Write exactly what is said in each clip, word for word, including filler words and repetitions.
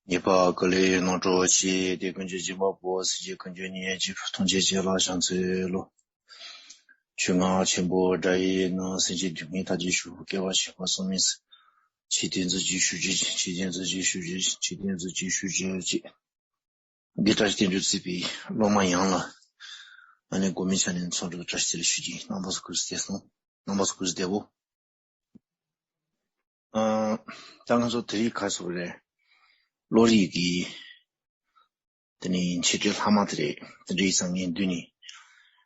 ཉེས་པ་ཀུན་ལས་ནོར་འགྲོ་ཆེ། དེ་ཀུན་གྱི་སྦྱིན་པ་པོ། སེམས་ཅན་ཀུན་གྱི་ཉེན་ཅི་ཐམས་ཅད་ཀྱི་ལ་ཕྱག་འཚལ་ལོ། ཆོས་རྔ་ཆེན་པོ་སྒྲ་ཡིས་ནི། སེམས་ཅན་སྡུག་བསྔལ་མཐའ་ཡས་ཤོག། སྐྱེ་བ་ཤི་བ་གསུམ་མེད་ས། ཆོས་ཐམས་ཅད་ཀྱི་ཞུ་རྒྱུ། ཆོས་ཐམས་ཅད་ཀྱི་ཞུ་རྒྱུ། ཆོས་ཐམས་ཅད་ཀྱི་ཞུ་རྒྱུ་ཅིག། འདི་ལྟར་བསྟན་འགྲོ་བརྩིས་པའི་སློབ་མ་ཡོངས་ལ་ཨ་ནི་གོ་མིན་ཆ་ནས་ཚོགས་གྲོགས་བཀྲ་ཤིས་བདེ་ལེགས་ཞུ་རྒྱུ། རྣམ་པ་ཚོ་སྐུ་གཟུགས་བདེ་སོང་། རྣམ་པ་ཚོ་སྐུ་གཟུགས་བདེ་པོ། ཨ། ད་ང་ཚོ་དེ་རིང་ག་རེ་ཟེར་དགོས་རེད། བློ་རིག་གི་དེ་ནས་འཆད་ཁྲིད་ལྷག་མ་དེ་རེད། དེ་འདྲ་ཡིན་ཙང་ངས་མདུན་ནས་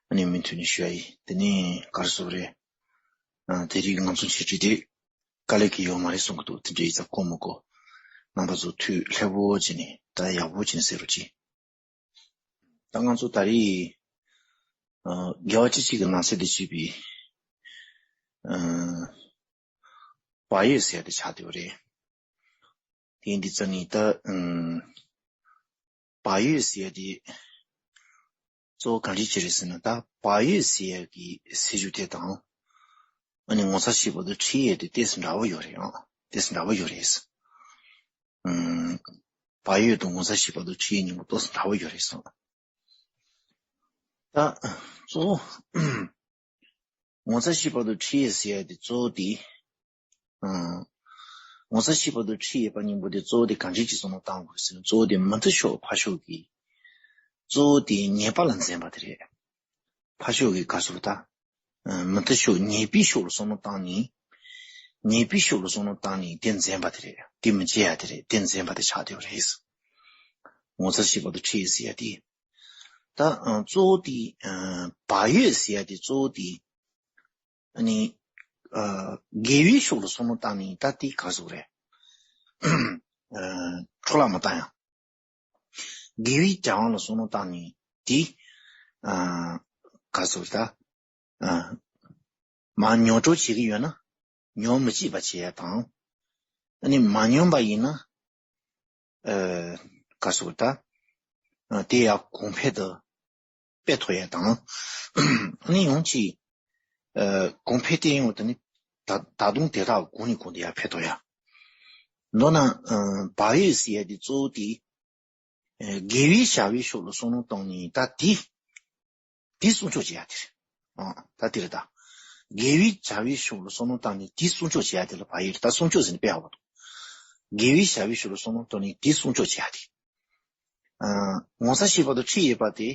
ཨ་ནི་མུ་མཐུད་ནས་ཞུ་ཡ་ཡིན། དེ་ནས་ག་རེ་ཟེར་དགོས་རེད། ཨ། དེ་རིང་ང་ཚོ་འཆད་ཁྲིད་དེ་དཀའ་ལས་ཀྱི་ཡོད་མ་རེད་གསུང་གི་འདུག། དེ་འདྲ་ཡིན་ཙང་གོ་མི་གོ། རྣམ་པ་ཚོ་ཐུགས་ལྷོད་པོ་བྱས་ནས་ད་ཡག་པོ་བྱས་ནས་གསན་རོགས་གྱིས། ད་ང་ཚོ་ད་རེས། ཨ། དགེ་བ་བཅུ་གཅིག་གི་ནང་གསེས་དེ་བྱས་པའི། ཨ། བག་ཡོད་ཟེར་ཡ་དེ་ཆགས་བསྡད་པ་རེད། དེ་འདི་ཙམ་ནས་ད། ཨ། བག་ཡོད་ཟེར་ཡ་དེ་གཙོ་བོ་གང་འདྲ་ཅིག་རེད་ཟེར་ན། ད་བག་ཡོད་ཟེར་ཡ་གི་ཟེར་རྒྱུ་དེ་དང་། ཨ་ནི་ངོ་ཚ་ཤེས་པ་དང་ཁྲིད་ཡས་དེ་ཏོག་ཙམ་འདྲ་བོ་ཡོད་རེད་ཨང་། ཏོག་ཙམ་འདྲ་བོ་ཡོད་རེད། ཨ། བག་ཡོད་དང་ངོ་ཚ་ཤེས་པ་དང་ཁྲིད་ཡས་གཉིས་པོ་ཏོག་ཙམ་འདྲ་བོ་ཡོད་རེད་སོང་། ད་གཙོ་བོ་ངོ་ཚ་ཤེས་པ་དང་ཁྲིད་ཡས་ཟེར་ཡ་དེ་གཙོ་བོ་དེ། ཨ། ངོ་ཚ་ཤེས་པ་དང་ཁྲིད་ཡས་པ་གཉིས་པོ་དེ་གཙོ་བོ་དེ་གང་འདྲ་ཅིག་བསམ་བློ་བཏང་དགོས་ཟེར་ན། གཙོ་བོ་དེ་མུ་མཐུད་ཕྱོགས་ཕར་ཕྱོགས་ཀྱི། གཙོ་བོ་དེ་ཉེས་པ་ལ་འཛེམ་པ་དེ་རེད། ཕར་ཕྱོགས་ཀྱི་ག་རེ་ཟེར་དགོས་རེད་ད། ཨ། མུ་མཐུད་ཕྱོགས་ཉེས་པའི་ཕྱོགས་ལ་བསམ་བློ་བཏང་ནས། ཉེས་པའི་ཕྱོགས་ལ་བསམ་བློ་བཏང་ནས་དེ་འཛེམ་པ་དེ་རེད། དེ་མི་བྱེད་ཡ་དེ་རེད། དེ་འཛེམ་པ་དེ་ཆགས་བསྡད་པ་རེད། ངོ་ཚ་ཤེས་པ་དང་ཁྲིད་ཡས་ཟེར་ཡ་དེ། ད། ཨ། གཙོ་བོ་དེ། ཨ། བག་ཡོད་ཟེར་ཡ་དེ་གཙོ་བོ་དེ། ཨ་ནི། ཨ། དགེ་བའི་ཕྱོགས་ལ་བསམ་བློ་བཏང་ནས་ད་དེ་ག་རེ་ཟེར་དགོས་རེད། ཨ། འཕྲོ་བརླག་མ་བཏང་ཡ། དགེ་བའི་བྱ་བ་ལ་བསམ་བློ་བཏང་ནས་དེ། ཨ། ག་རེ་ཟེར་དགོས་རེད་ད། ཨ། མར་མྱོང་གྲོལ་བྱེད་ཀྱི་ཡོད་ན་མྱོང་མི་བྱེད་པ་བྱེད་ཡ་དང་། ཨ་ནི་མ་མྱོང་པ་ཡིན་ན། ཨ། ག་རེ་ཟེར་དགོས་རེད་ད། ཨ། དེ་ཡང་གོང་འཕེལ་དུ་སྤེལ་ཐུབ་ཡ་དང་། ཨ་ནི་ཡང་ཅིག། ཨ། གོང་འཕེལ་བསྟན་ཡོང་དུས་ནི་ད་ད་དུང་དེ་དག་གོང་ནས་གོང་དུ་ཡར་འཕེལ་ཐུབ་ཡ། མདོར་ན། ཨ། བག་ཡོད་ཟེར་ཡ་དེ་གཙོ་བོ་དེ། ཨ། དགེ་བའི་བྱ་བའི་ཕྱོགས་ལ་བསམ་བློ་བཏང་ནས་ད་དེ། དེ་སྲུང་སྐྱོབ་བྱེད་ཡ་དེ་རེད། ཨ། ད་དེ་རེད་ད། དགེ་བའི་བྱ་བའི་ཕྱོགས་ལ་བསམ་བློ་བཏང་ནས་དེ་སྲུང་སྐྱོབ་བྱེད་ཡ་དེ་ལ་བག་ཡོད་རེད། ད་སྲུང་སྐྱོབ་ཟེར་ནས་དཔེ་ཧ་གོ་འདུག། དགེ་བའི་བྱ་བའི་ཕྱོགས་ལ་བསམ་བློ་བཏང་ནས་དེ་སྲུང་སྐྱོབ་བྱེད་ཡ་དེ། ཨ། ངོ་ཚ་ཤེས་པ་དང་ཁྲིད་ཡས་པ་དེ།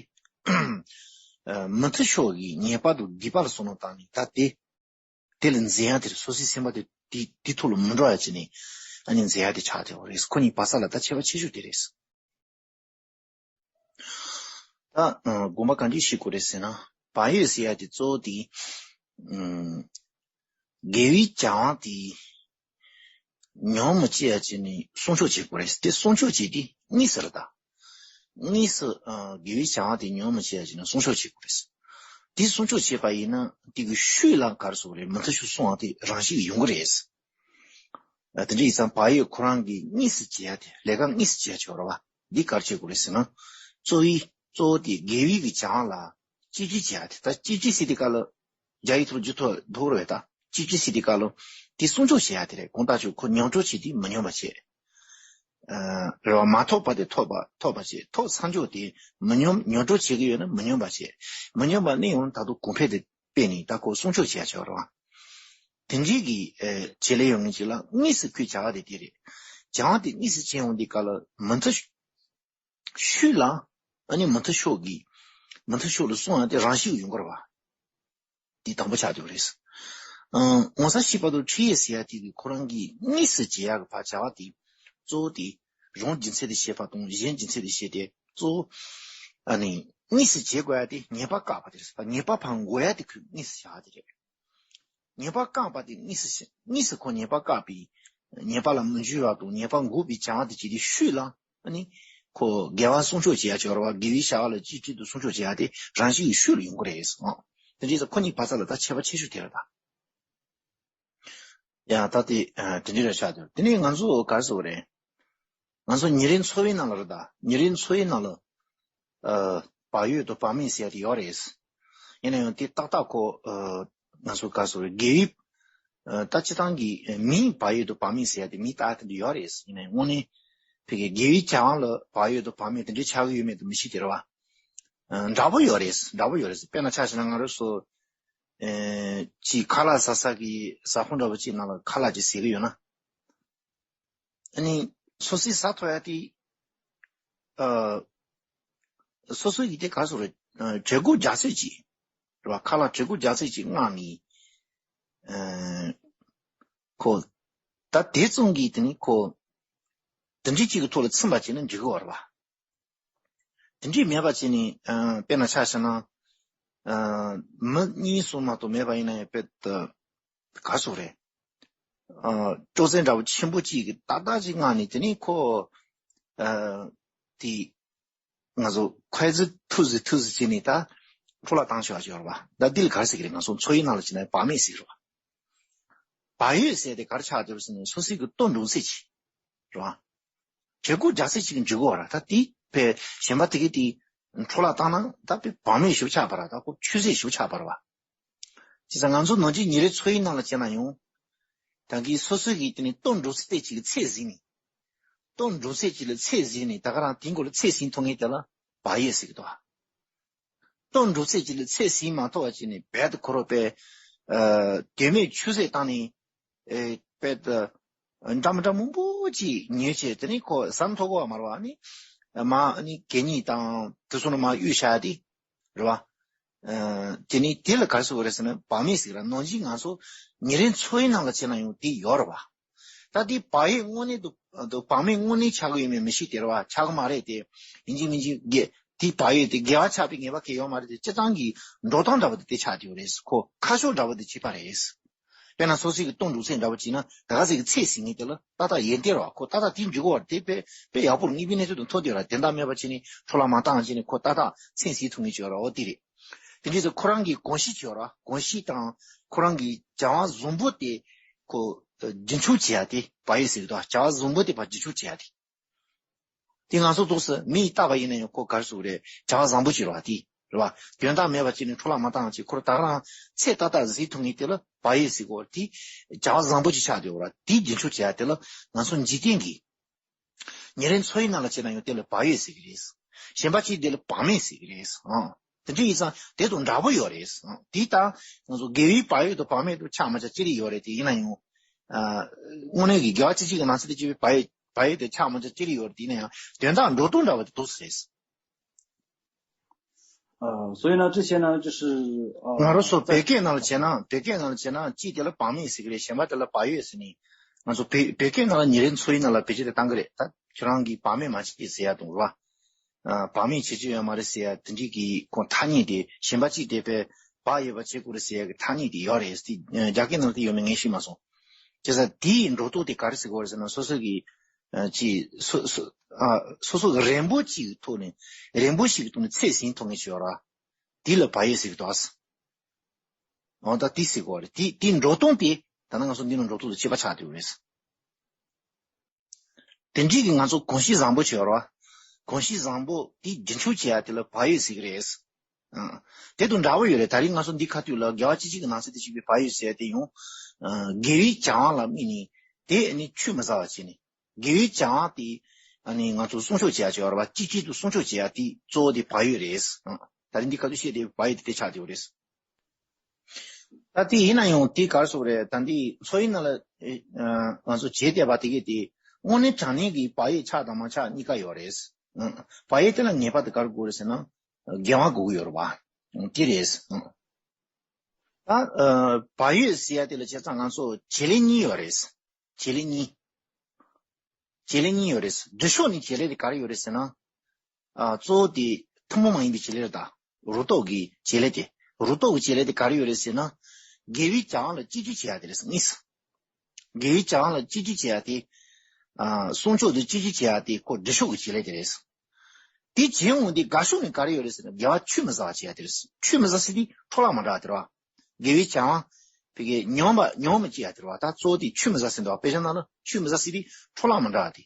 ཨ། མུ་མཐུད་ཕྱོགས་ཀྱི་ཉེས་པ་དང་སྡིག་པ་ལ་བསམ་བློ་བཏང་ནས་ད་དེ། དེ་ལ་འཛེམ་ཡ་དེ་རེད། སོ་སོའི་སེམས་པ་དེ་དེ་དེ་ཐོག་ལ་མི་འགྲོ་ཡ་བྱས་ནས་ཨ་ནི་འཛེམ་ཡ་དེ་ཆགས་བསྡད་པ་རེད། ཁོ་གཉིས་བར་ས་ལ་ད་ཁྱད་པར་ཆེ་ཤོས་དེ་རེད། ད། ཨ། དགོངས་པ་གང་འདྲ་བཞེས་དགོས་རེད་ཟེར་ན། བག་ཡོད་ཟེར་ཡ་དེ་གཙོ་བོ་དེ། ཨ། དགེ་བའི་བྱ་བ་དེ་མྱོང་མི་བྱེད་ཡ་བྱས་ནས་སྲུང་སྐྱོབ་བྱེད་དགོས་རེད། དེ་སྲུང་སྐྱོབ་བྱེད་དེ་དངོས་སུ་རེད་ད། དངོས་སུ། ཨ། དགེ་བའི་བྱ་བ་དེ་མྱོང་མི་བྱེད་ཡ་བྱས་ནས་སྲུང་སྐྱོབ་བྱེད་དགོས་རེད། དེ་སྲུང་སྐྱོབ་བྱེད་པ་ཡིན་ན་དེ་གི་ཤུལ་ལ་ག་རེ་ཟེར་དགོས་རེད། མུ་མཐུད་ཕྱོགས་སྲུང་བ་དེ་རང་བཞིན་གྱིས་ཡོང་གི་རེད། ཨ། དེ་འདྲ་ཡིན་ཙང་བག་ཡོད་ཁོ་རང་གིས་དངོས་སུ་བྱེད་ཡ་དེ། ལས་ཀ་དངོས་སུ་བྱེད་ཡ་ཆོག་རེད་བ། འདི་ག་རེ་བྱེད་དགོས་རེད་ཟེར་ན། གཙོ་བོའི་གཙོ་བོ་དེ་དགེ་བའི་གི་བྱ་བ་ལ་གཅེས་སྤྲས་བྱེད་ཡ་དེ། ད་གཅེས་སྤྲས་ཟེར་དུས་སྐབས་ལ་རྒྱ་ཡིག་ཐོག་འཇུག་ཐུབ་འདུག་རེད་བ། ད་གཅེས་སྤྲས་ཟེར་དུས་སྐབས་ལ་དེ་སྲུང་སྐྱོབ་བྱེད་ཡ་དེ་རེད། དགོངས་དག་ཆོས་ཁོ་མྱོང་གྲོལ་བྱེད་དུས་མི་མྱོང་བ་བྱེད། ཨ། རེད་བ། མ་ཐོབ་པ་དེ་ཐོབ་པ་ཐོབ་པ་བྱེད། ཐོབ་ཚར་འཇོག་དེ་མི་མྱོང་། མྱོང་གྲོལ་བྱེད་ཀྱི་ཡོད་ན་མི་མྱོང་བ་བྱེད། མི་མྱོང་བ་གནས་ཡོང་ན་ད་དུང་གོང་འཕེལ་དེ་སྤེལ་ནས་ད་ཁོ་སྲུང་སྐྱོབ་བྱེད་ཡ་ཆོག་རེད་བ། དེ་འདྲའི་གི། ཨ། བྱེད་ལས་ཡོད་མཁན་ཅིག་ལ་དངོས་སུ་ཁོའི་བྱ་བ་དེ་དེ་རེད། བྱ་བ་དེ་དངོས་སུ་བྱེད་ཡོང་དུས་སྐབས་ལ་མུ་མཐུད་ཤུལ་ལ། ཨ་ནི་མུ་མཐུད་ཕྱོགས་ཀྱི། མུ་མཐུད་ཕྱོགས་ལ་སྲུང་ཡ་དེ་རང་བཞིན་གྱིས་ཡོང་གི་རེད་བ། དེ་དང་པོ་ཆགས་ཡོད་རེད། ཨ། ངོ་ཚ་ཤེས་པ་དང་ཁྲིད་ཡས་ཟེར་ཡ་དེ་གི་ཁོ་རང་གིས་དངོས་སུ་བྱེད་ཡ་གི་བ་བྱ་བ་དེ་གཙོ་བོ་དེ་རང་རྒྱུ་མཚན་དེ་བཤད་པ་དང་གཞན་རྒྱུ་མཚན་དེ་བཤད་དེ་གཙོ་བོ། ཨ་ནི་དངོས་སུ་བྱེད་དགོས་ཡ་དེ་ཉེས་པ་བཀག་པ་དེ་རེད། ཉེས་པ་ཕར་འགོག་ཡ་དེ་ཁོས་དངོས་སུ་བྱ་བ་དེ་རེད། ཉེས་པ་བཀག་པ་དེ་དངོས་སུ་བྱེད། དངོས་སུ་ཁོ་ཉེས་པ་བཀག་པའི། ཉེས་པ་ལ་མི་འཇུག་པ་དང་ཉེས་པ་འགོག་པའི་བྱ་བ་དེ་བྱེད་དུས་ཤུལ་ལ། ཨ་ནི། ཁོ་དགེ་བ་སྲུང་སྐྱོབ་བྱེད་ཡ་ཆོག་རེད་བ། དགེ་བའི་བྱ་བ་ལ་གཅེས་སྤྲས་དང་སྲུང་སྐྱོབ་བྱེད་ཡ་དེ་རང་བཞིན་གྱིས་ཤུལ་ལ་ཡོང་གི་རེད་ཟེར། དེ་འདྲ་ཡིན་ཙང་ཁོ་གཉིས་བར་ས་ལ་ད་ཁྱད་པར་ཆེ་ཤོས་དེ་རེད་ད། ཡ། ད་དེ། ཨ། དེ་འདྲ་རེད་ཆགས་འདུག། དེ་ནས་ང་ཚོ་ག་རེ་ཟེར་དགོས་རེད། ང་ཚོ་ཉིན་རེའི་འཚོ་བའི་ནང་ལ་རེད་ད། ཉིན་རེའི་འཚོ་བའི་ནང་ལ། ཨ། བག་ཡོད་དང་བག་མེད་ཟེར་ཡ་དེ་ཡོད་རེད། ཡིན་ན་ཡང་དེ་ཏག་ཏག་ཁོ། ཨ། ང་ཚོ་ག་རེ་ཟེར་དགོས་རེད། དགེ་བའི། ཨ། ད་སྤྱིར་བཏང་གི་མིའི་བག་ཡོད་དང་བག་མེད་ཟེར་ཡ་དེ་མིའི་ལྟ་བ་དེ་འདྲ་ཡོད་རེད། ཡིན་ན་ཡང་དངོས་གནས། ཕ་གི་དགེ་བའི་བྱ་བ་ལ་བག་ཡོད་དང་བག་མེད་དེ་འདྲའི་ཆགས་ཀྱི་ཡོད་མེད་དུ་མི་ཤེས་དེ་རེད་བ། ཨ་འདྲ་པོ་ཡོད་རེད། འདྲ་པོ་ཡོད་རེད། དཔེར་ན་ཆ་བཞག་ན་ང་རང་ཚོ་ཨེ་ཅིག་ཁ་ལག་ཟ་ས་གི་ཟ་ཁང་འདྲ་པོ་ཅིག་ནང་ལ་ཁ་ལག་ཅིག་ཟས་ཀྱི་ཡོད་ན། ཨ་ནི་སོ་སོས་ཟ་ཐུབ་ཡ་དེ་ཨ་སོ་སོ་ཡི་དེ་ག་རེ་ཟེར་དགོས་རེད། ཨ་གྲོད་ཁོག་རྒྱགས་ཚད་ཅིག་རེད་བ། ཁ་ལག་གྲོད་ཁོག་རྒྱགས་ཚད་ཅིག་མངགས་ནས། ཨ་ཁོ་ད་དེ་ཙམ་གྱིས་དེ་ནི་ཁོ་དེ་འདྲའི་གཅིག་གི་ཐོག་ལ་ཚིམ་པ་བྱས་ན་འགྲིག་གི་ཡོད་རེད་བ། དེ་འདྲའི་མེད་པ་བྱས་ནས་ཨ་དཔེར་ན་ཆ་བཞག་ན་ཨ་མི་གཉིས་གསུམ་མ་གཏོགས་མེད་པ་ཡིན་ན་ཡང་དཔེ་ད་ག་རེ་ཟེར་དགོས་རེད། ཨ་སྤྲོ་ཚན་འདྲ་པོ་ཆེན་པོ་གཅིག་གི་ཏག་ཏག་ཅིག་མངགས་ནས་དེ་ནི་ཁོ་ཨ་དེ་ང་ཚོ་ཁོ་ཚོ་ཐུག་ཟིག་ཐུག་ཟིག་བྱས་ནས་ད་འཕྲོ་བརླག་བཏང་ཆོག་ཆོག་རེད་བ། ད་འདི་ལ་ག་རེ་ཟེར་གི་རེད། ང་ཚོ་འཚོ་བའི་ནང་ལ་བྱས་ན་བག་མེད་ཟེར་གི་རེད་བ། བག་ཡོད་ཟེར་དེ་ག་རེ་ཆགས་བསྡད་པ་ཟེར་ན་སོ་སོའི་གི་ལྟོ་འགྲོ་ཚད་ཅིག་རེད་བ། གྲོད་ཁོག་རྒྱགས་ཚད་ཅིག་གི་འཇུག་གི་ཡོད་རེད། ད་དེ་བས་གཞན་པ་དེ་གི་དེ་འཕྲོ་བརླག་བཏང་ན་ད་བས་བག་མེད་ཞིག་ཆགས་པ་རེད། ད་ཁོ་ཆུད་ཟོས་ཞིག་ཆགས་པ་རེད་བ། བྱས་ཙང་ང་ཚོ་ནང་ཆོས་ཉིན་རེའི་འཚོ་བའི་ནང་ལ་བྱས་ན་ཡང་། ད་གིན་སོ་སོ་གི་དེ་ནི་ལྟོ་འགྲོ་ཚད་ཅིག་གི་ཚད་ཟིན་ནས། ལྟོ་འགྲོ་ཚད་ཅིག་ལ་ཚད་ཟིན་ནས་ད་ག་རང་དེའི་མགོ་ལ་ཚད་ཟིན་ཐུབ་མཁན་དེ་ལ་བག་ཡོད་ཟེར་གི་འདུག་ལྟོ་འགྲོ་ཚད་ཅིག་ལ་ཚད་ཟིན་མ་ཐུབ་པ་བྱས་ནས་རྦད་དེ་ཁོ་རང་དཔེ། ཨ་དོན་མེད་ཆུད་ཟོས་བཏང་ནས། ཨེ་དཔེ་ད། འདྲ་མི་འདྲ་མང་པོ་ཅིག་ཉོས་བྱས་དེ་ནི་ཁོ་ཟ་མི་ཐུབ་གི་ཡོད་མ་རེད་བ། ཨ་ནི། མ་ཨ་ནི་གད་སྙིགས་དང་དེ་ཚོ་ནི་མར་གཡུགས་བཞག་དེ། རེད་བ། ཨ་དེ་ནི་དེ་ལ་ག་རེ་ཟེར་དགོས་རེད་ཟེར་ན་བག་མེད་ཟེར་གི་རེད། ནང་བཞིན་ང་ཚོ་ཉིན་རེའི་འཚོ་བའི་ནང་ལ་བྱས་ན་ཡང་དེ་ཡོད་རེད་བ། ད་དེ་བག་ཡོད་དངོས་གནས་དུ་དུ་བག་མེད་དངོས་གནས་ཆགས་ཀྱི་ཡོད་མེད་མི་ཤེས་དེ་རེད་བ། ཆགས་ཀྱི་མ་རེད་དེ། ཡིན་གཅིག་མིན་གཅིག་དགེ་དེ་བག་ཡོད་དེ་དགེ་བ་ཆགས་པའི་ངེས་པ་གང་ཡང་ཡོད་མ་རེད་དེ། སྤྱིར་བཏང་གི་འགྲོ་སྟངས་འདྲ་བ་དེ་དེ་ཆགས་བསྡད་ཡོད་རེད། ཁོ་ཁ་ཕྱོགས་འདྲ་བ་དེ་གཅིག་པ་རེད། དཔེར་ན་སོ་སོའི་གི་ལྟོ་འགྲོ་ཚད་འདྲ་བ་བྱས་ན་ད་ག་ཟེ་གི་ཚད་ཟིན་ངེས་དེ་ལ་ཏག་ཏག་ཡོན་ཏན་རེད་བ། ཁོ་ཏག་ཏག་དེ་འཇུག་གི་ཡོད་རེད། དེ་དཔེ་དཔེ་ཡག་པོ་རེད། དངོས་པོའི་གནས་ཚུལ་དང་མཐུན་བསྡད་ཡོད་རེད། དེ་འདྲ་མེད་པ་བྱས་ནས་འཕྲོ་བརླག་མ་བཏང་བྱས་ནས་ཁོ་ཏག་ཏག་ཚད་ཟིན་ཐུབ་ངེས་ཅིག་ཡོད་རེད། འོ་དེ་རེད། དེ་འདྲ་ཚོ་ཁོ་རང་གི་གོམས་གཤིས་ཅིག་ཡོད་རེད། གོམས་གཤིས་དང་ཁོ་རང་གི་བྱ་བ་བཟང་པོ་དེ་ཁོ་རྒྱུན་འཁྱོངས་བྱེད་ཡ་དེ་བག་ཡོད་ཟེར་གི་འདུག་བྱ་བ་བཟང་པོ་དེ་ཕར་རྒྱུན་འཁྱོངས་བྱེད་ཡ་དེ། དེ་ང་ཚོ་ཚོགས་སུ་མི་ཡིས་བལྟས་པ་ཡིན་ན་ཡང་ཁོ་ག་རེ་ཟེར་དགོས་རེད། བྱ་བ་བཟང་པོ་ཅིག་རེད་བ། དེ་རེད་བ། དོན་དག་མེད་པ་བྱས་ནས་འཕྲོ་བརླག་མ་བཏང་བ་བྱས། ཁོ་རང་ད་ག་རང་ཚད་ཏག་ཏག་ཟིན་ཐུབ་མཁན་དེ་ལ་བག་ཡོད་ཟེར་གི་ཡོད་རེད། དེ་བྱ་བ་བཟང་པོ་ཅིག་ཆགས་བསྡད་ཡོད་རེད། དེ་རྒྱུན་འཁྱོངས་བྱེད་ཡ་དེ་ལ་ང་ཚོ་འཇིག་རྟེན་གྱི་ཉིན་རེའི་འཚོ་བའི་ནང་ལ་བྱས་ན་ཡང་དེ་ལ་བག་ཡོད་ཟེར་གི་རེད། གཞན་པ་ཅིག་དེ་ལ་བག་མེད་ཟེར་གི་རེད། ཨང་། དེ་འདྲ་ཡིན་ཙང་དེ་དང་འདྲ་པོ་ཡོད་རེད། ཨང་། དེ་ལྟར་ང་ཚོ་དགེ་བའི་བག་ཡོད་དང་བག་མེད་དུ་ཆགས་མ་ཆགས་ཅི་རིགས་ཡོད་རེད། དེ་ཡིན་ན་ཡང་། ཨ། དངོས་གནས་ཀྱི་དགེ་བ་ཅི་ཅིག་གི་ནང་ཚན་དེ་ཅིག་བག་ཡོད་བག་ཡོད་དེ་ཆགས་མ་ཆགས་ཅི་རིགས་ཡོད་རེད། དེ་ཡིན་ན་ཡང་དོན་དག་འགྲོ་སྟངས་འདྲ་བ་དེ་འདུག་ཟེར།呃，所以呢，这些呢，就是呃， ང་རང་ཚོ་在་བོད་སྐད་ནང་ལ་བྱས་ན། བོད་སྐད་ནང་ལ་བྱས་ན་གཅིག་དེ་ལ་བག་མེད་ཟེར་གི་རེད། གཞན་པ་དེ་ལ་བག་ཡོད་ཟེར་ནས། ང་ཚོ་བོད་བོད་སྐད་ནང་ལ་ཉིན་རེའི་འཚོ་བའི་ནང་ལ་བེད་སྤྱོད་དེ་བཏང་གི་རེད། ད་ཁྱོད་རང་གིས་བག་མེད་མ་བྱེད་ཟེར་ཡ་དང་རེད་བ། ཨ། བག་མེད་བྱེད་རྒྱུ་ཡོད་མ་རེད་ཟེར་ཡ་དེ་འདྲའི་གི་ཁོ་ཐ་སྙད་དེ། གཞན་པ་གཅིག་དེ་དཔེ་བག་ཡོད་པ་བྱེད་དགོས་རེད་ཟེར་ཡ་གི་ཐ་སྙད་དེ་ཡོད་རེད་དེ། ཨ། རྒྱ་སྐད་ནང་དེ་ཡོད་མེད་ངས་ཤེས་མ་སོང་། བྱས་ཙང་དེའི་འགྲོ་སྟངས་དེ་ག་རེ་ཟེར་དགོས་རེད་ཟེར་ན། སོ་སོ་གི་ཨ། ཅིག་སོ་སོ་ཨ། སོ་སོ་གི་རན་པོ་ཅིག་གི་ཐོག་ནས། རན་པོ་ཞིག་གི་ཐོག་ནས་ཚད་ཟིན་ཐུབ་མཁན་ཞིག་ཡོད་ར། དེ་ལ་བག་ཡོད་ཟེར་གི་འདུག་ཨ། འོ་ད་དེ་ཟེར་དགོས་རེད། དེ་དེའི་འགྲོ་སྟངས་དེ་ད་ནི་ང་ཚོ་འདི་ནང་འགྲོ་སྟངས་དང་ཁྱད་པར་ཆགས་བསྡད་ཡོད་རེད། དེ་འདྲའི་གི་ང་ཚོ་གོམས་གཤིས་བཟང་པོ་བྱེད་རོགས། གོམས་གཤིས་བཟང་པོ་དེ་རྒྱུན་འཁྱོངས་བྱེད་ཡ་དེ་ལ་བག་ཡོད་ཟེར་གི་རེད། ཨང་། དེ་དང་འདྲ་བོ་ཡོད་རེད། ད་རིང་ང་ཚོ་འདི་ཁ་ཐུག་ལ་དགེ་བ་ཅི་ཅིག་གི་ནང་ཚན་དུ་ཞུགས་པའི་བག་ཡོད་ཟེར་ཡ་དེ་ཡང་། ཨ། དགེ་བའི་བྱ་བ་ལ་དམིགས་ནས་དེ་ནི་ཆུད་མི་ཟ་བ་བྱས་ནས། དགེ་བའི་བྱ་བ་དེ་ཨ་ནི་ང་ཚོ་སྲུང་སྐྱོབ་བྱེད་ཡ་བྱེད་ཡ་རེད་བ། གཅིག་གཅིག་ཏུ་སྲུང་སྐྱོབ་བྱེད་ཡ་དེ་གཙོ་བོ་དེ་བག་ཡོད་རེད། ཨང་། ད་རིང་འདི་ཁ་ཐུག་བཤད་དེ་བག་ཡོད་དེ་དེ་ཆགས་བསྡད་ཡོད་རེད། ད་དེ་ཡིན་ན་ཡང་དེ་ག་རེ་ཟེར་དགོས་རེད། ད་འདི་འཚོ་བའི་ནང་ལ་ཨ་ང་ཚོ་བྱེད་བསྡད་པ་དེ་གས་དེ་དངོས་གནས་དྲང་གནས་ཀྱི་བག་ཡོད་ཆགས་དང་མ་ཆགས་གཉིས་ཀ་ཡོད་རེད། ཨ། བག་ཡོད་དེ་ལ་ངེས་པར་དུ་ག་རེ་དགོས་རེད་ཟེར་ན། དགེ་བ་དགོས་ཀྱི་ཡོད་རེད་བ། དེ་རེད། ཨ། ད་ཨ་བག་ཡོད་ཟེར་ཡ་དེ་ལ་བྱས་ཙང་ང་ཚོ་བྱེད་ལས་གཉིས་ཡོད་རེད། བྱེད་ལས་གཉིས། བྱེད་ལས་གཉིས་ཡོད་རེད། སྒྲུབ་ཕྱོགས་ནས་བྱེད་ལས་དེ་ག་རེ་ཡོད་རེད་ཟེར་ན། ཨ། གཙོ་བོ་དེ་ཐུན་མོང་མ་ཡིན་པའི་བྱེད་ལས་རེད་ད། རུ་ཏོག་གི་བྱེད་ལས་དེ། རུ་ཏོག་གི་བྱེད་ལས་དེ་ག་རེ་ཡོད་རེད་ཟེར་ན། དགེ་བའི་བྱ་བ་ལ་གཅེས་སྤྲས་བྱེད་ཡ་དེ་རེད། གཉིས། དགེ་བའི་བྱ་བ་ལ་གཅེས་སྤྲས་བྱེད་ཡ་དེ། ཨ། སྲུང་སྐྱོབ་དང་གཅེས་སྤྲས་བྱེད་ཡ་དེ་ཁོ་སྒྲུབ་ཕྱོགས་ཀྱི་བྱེད་ལས་དེ་རེད། དེ་བྱེད་འོང་དེ་དགའ་ཕྱོགས་ནས་ག་རེ་ཡོད་རེད་ཟེར་ན། དགེ་བ་ཆུད་མི་ཟ་བ་བྱེད་ཡ་དེ་རེད། ཆུད་མི་ཟ་ཟེར་དེ་འཕྲོ་བརླག་མ་འགྲོ་བ་དེ་རེད་བ། དགེ་བའི་བྱ་བ། ཕ་གི་ཉམས་པ་ཉམས་མི་བྱེད་ཡ་དེ་རེད་བ། ད་གཙོ་བོ་དེ་ཆུད་མི་ཟ་ཟེར་འདུག་བ། དཔེ་ཆ་ནང་ལ་ཆུད་མི་ཟ་ཟེར་དེ་འཕྲོ་བརླག་མ་འགྲོ་བ་དེ།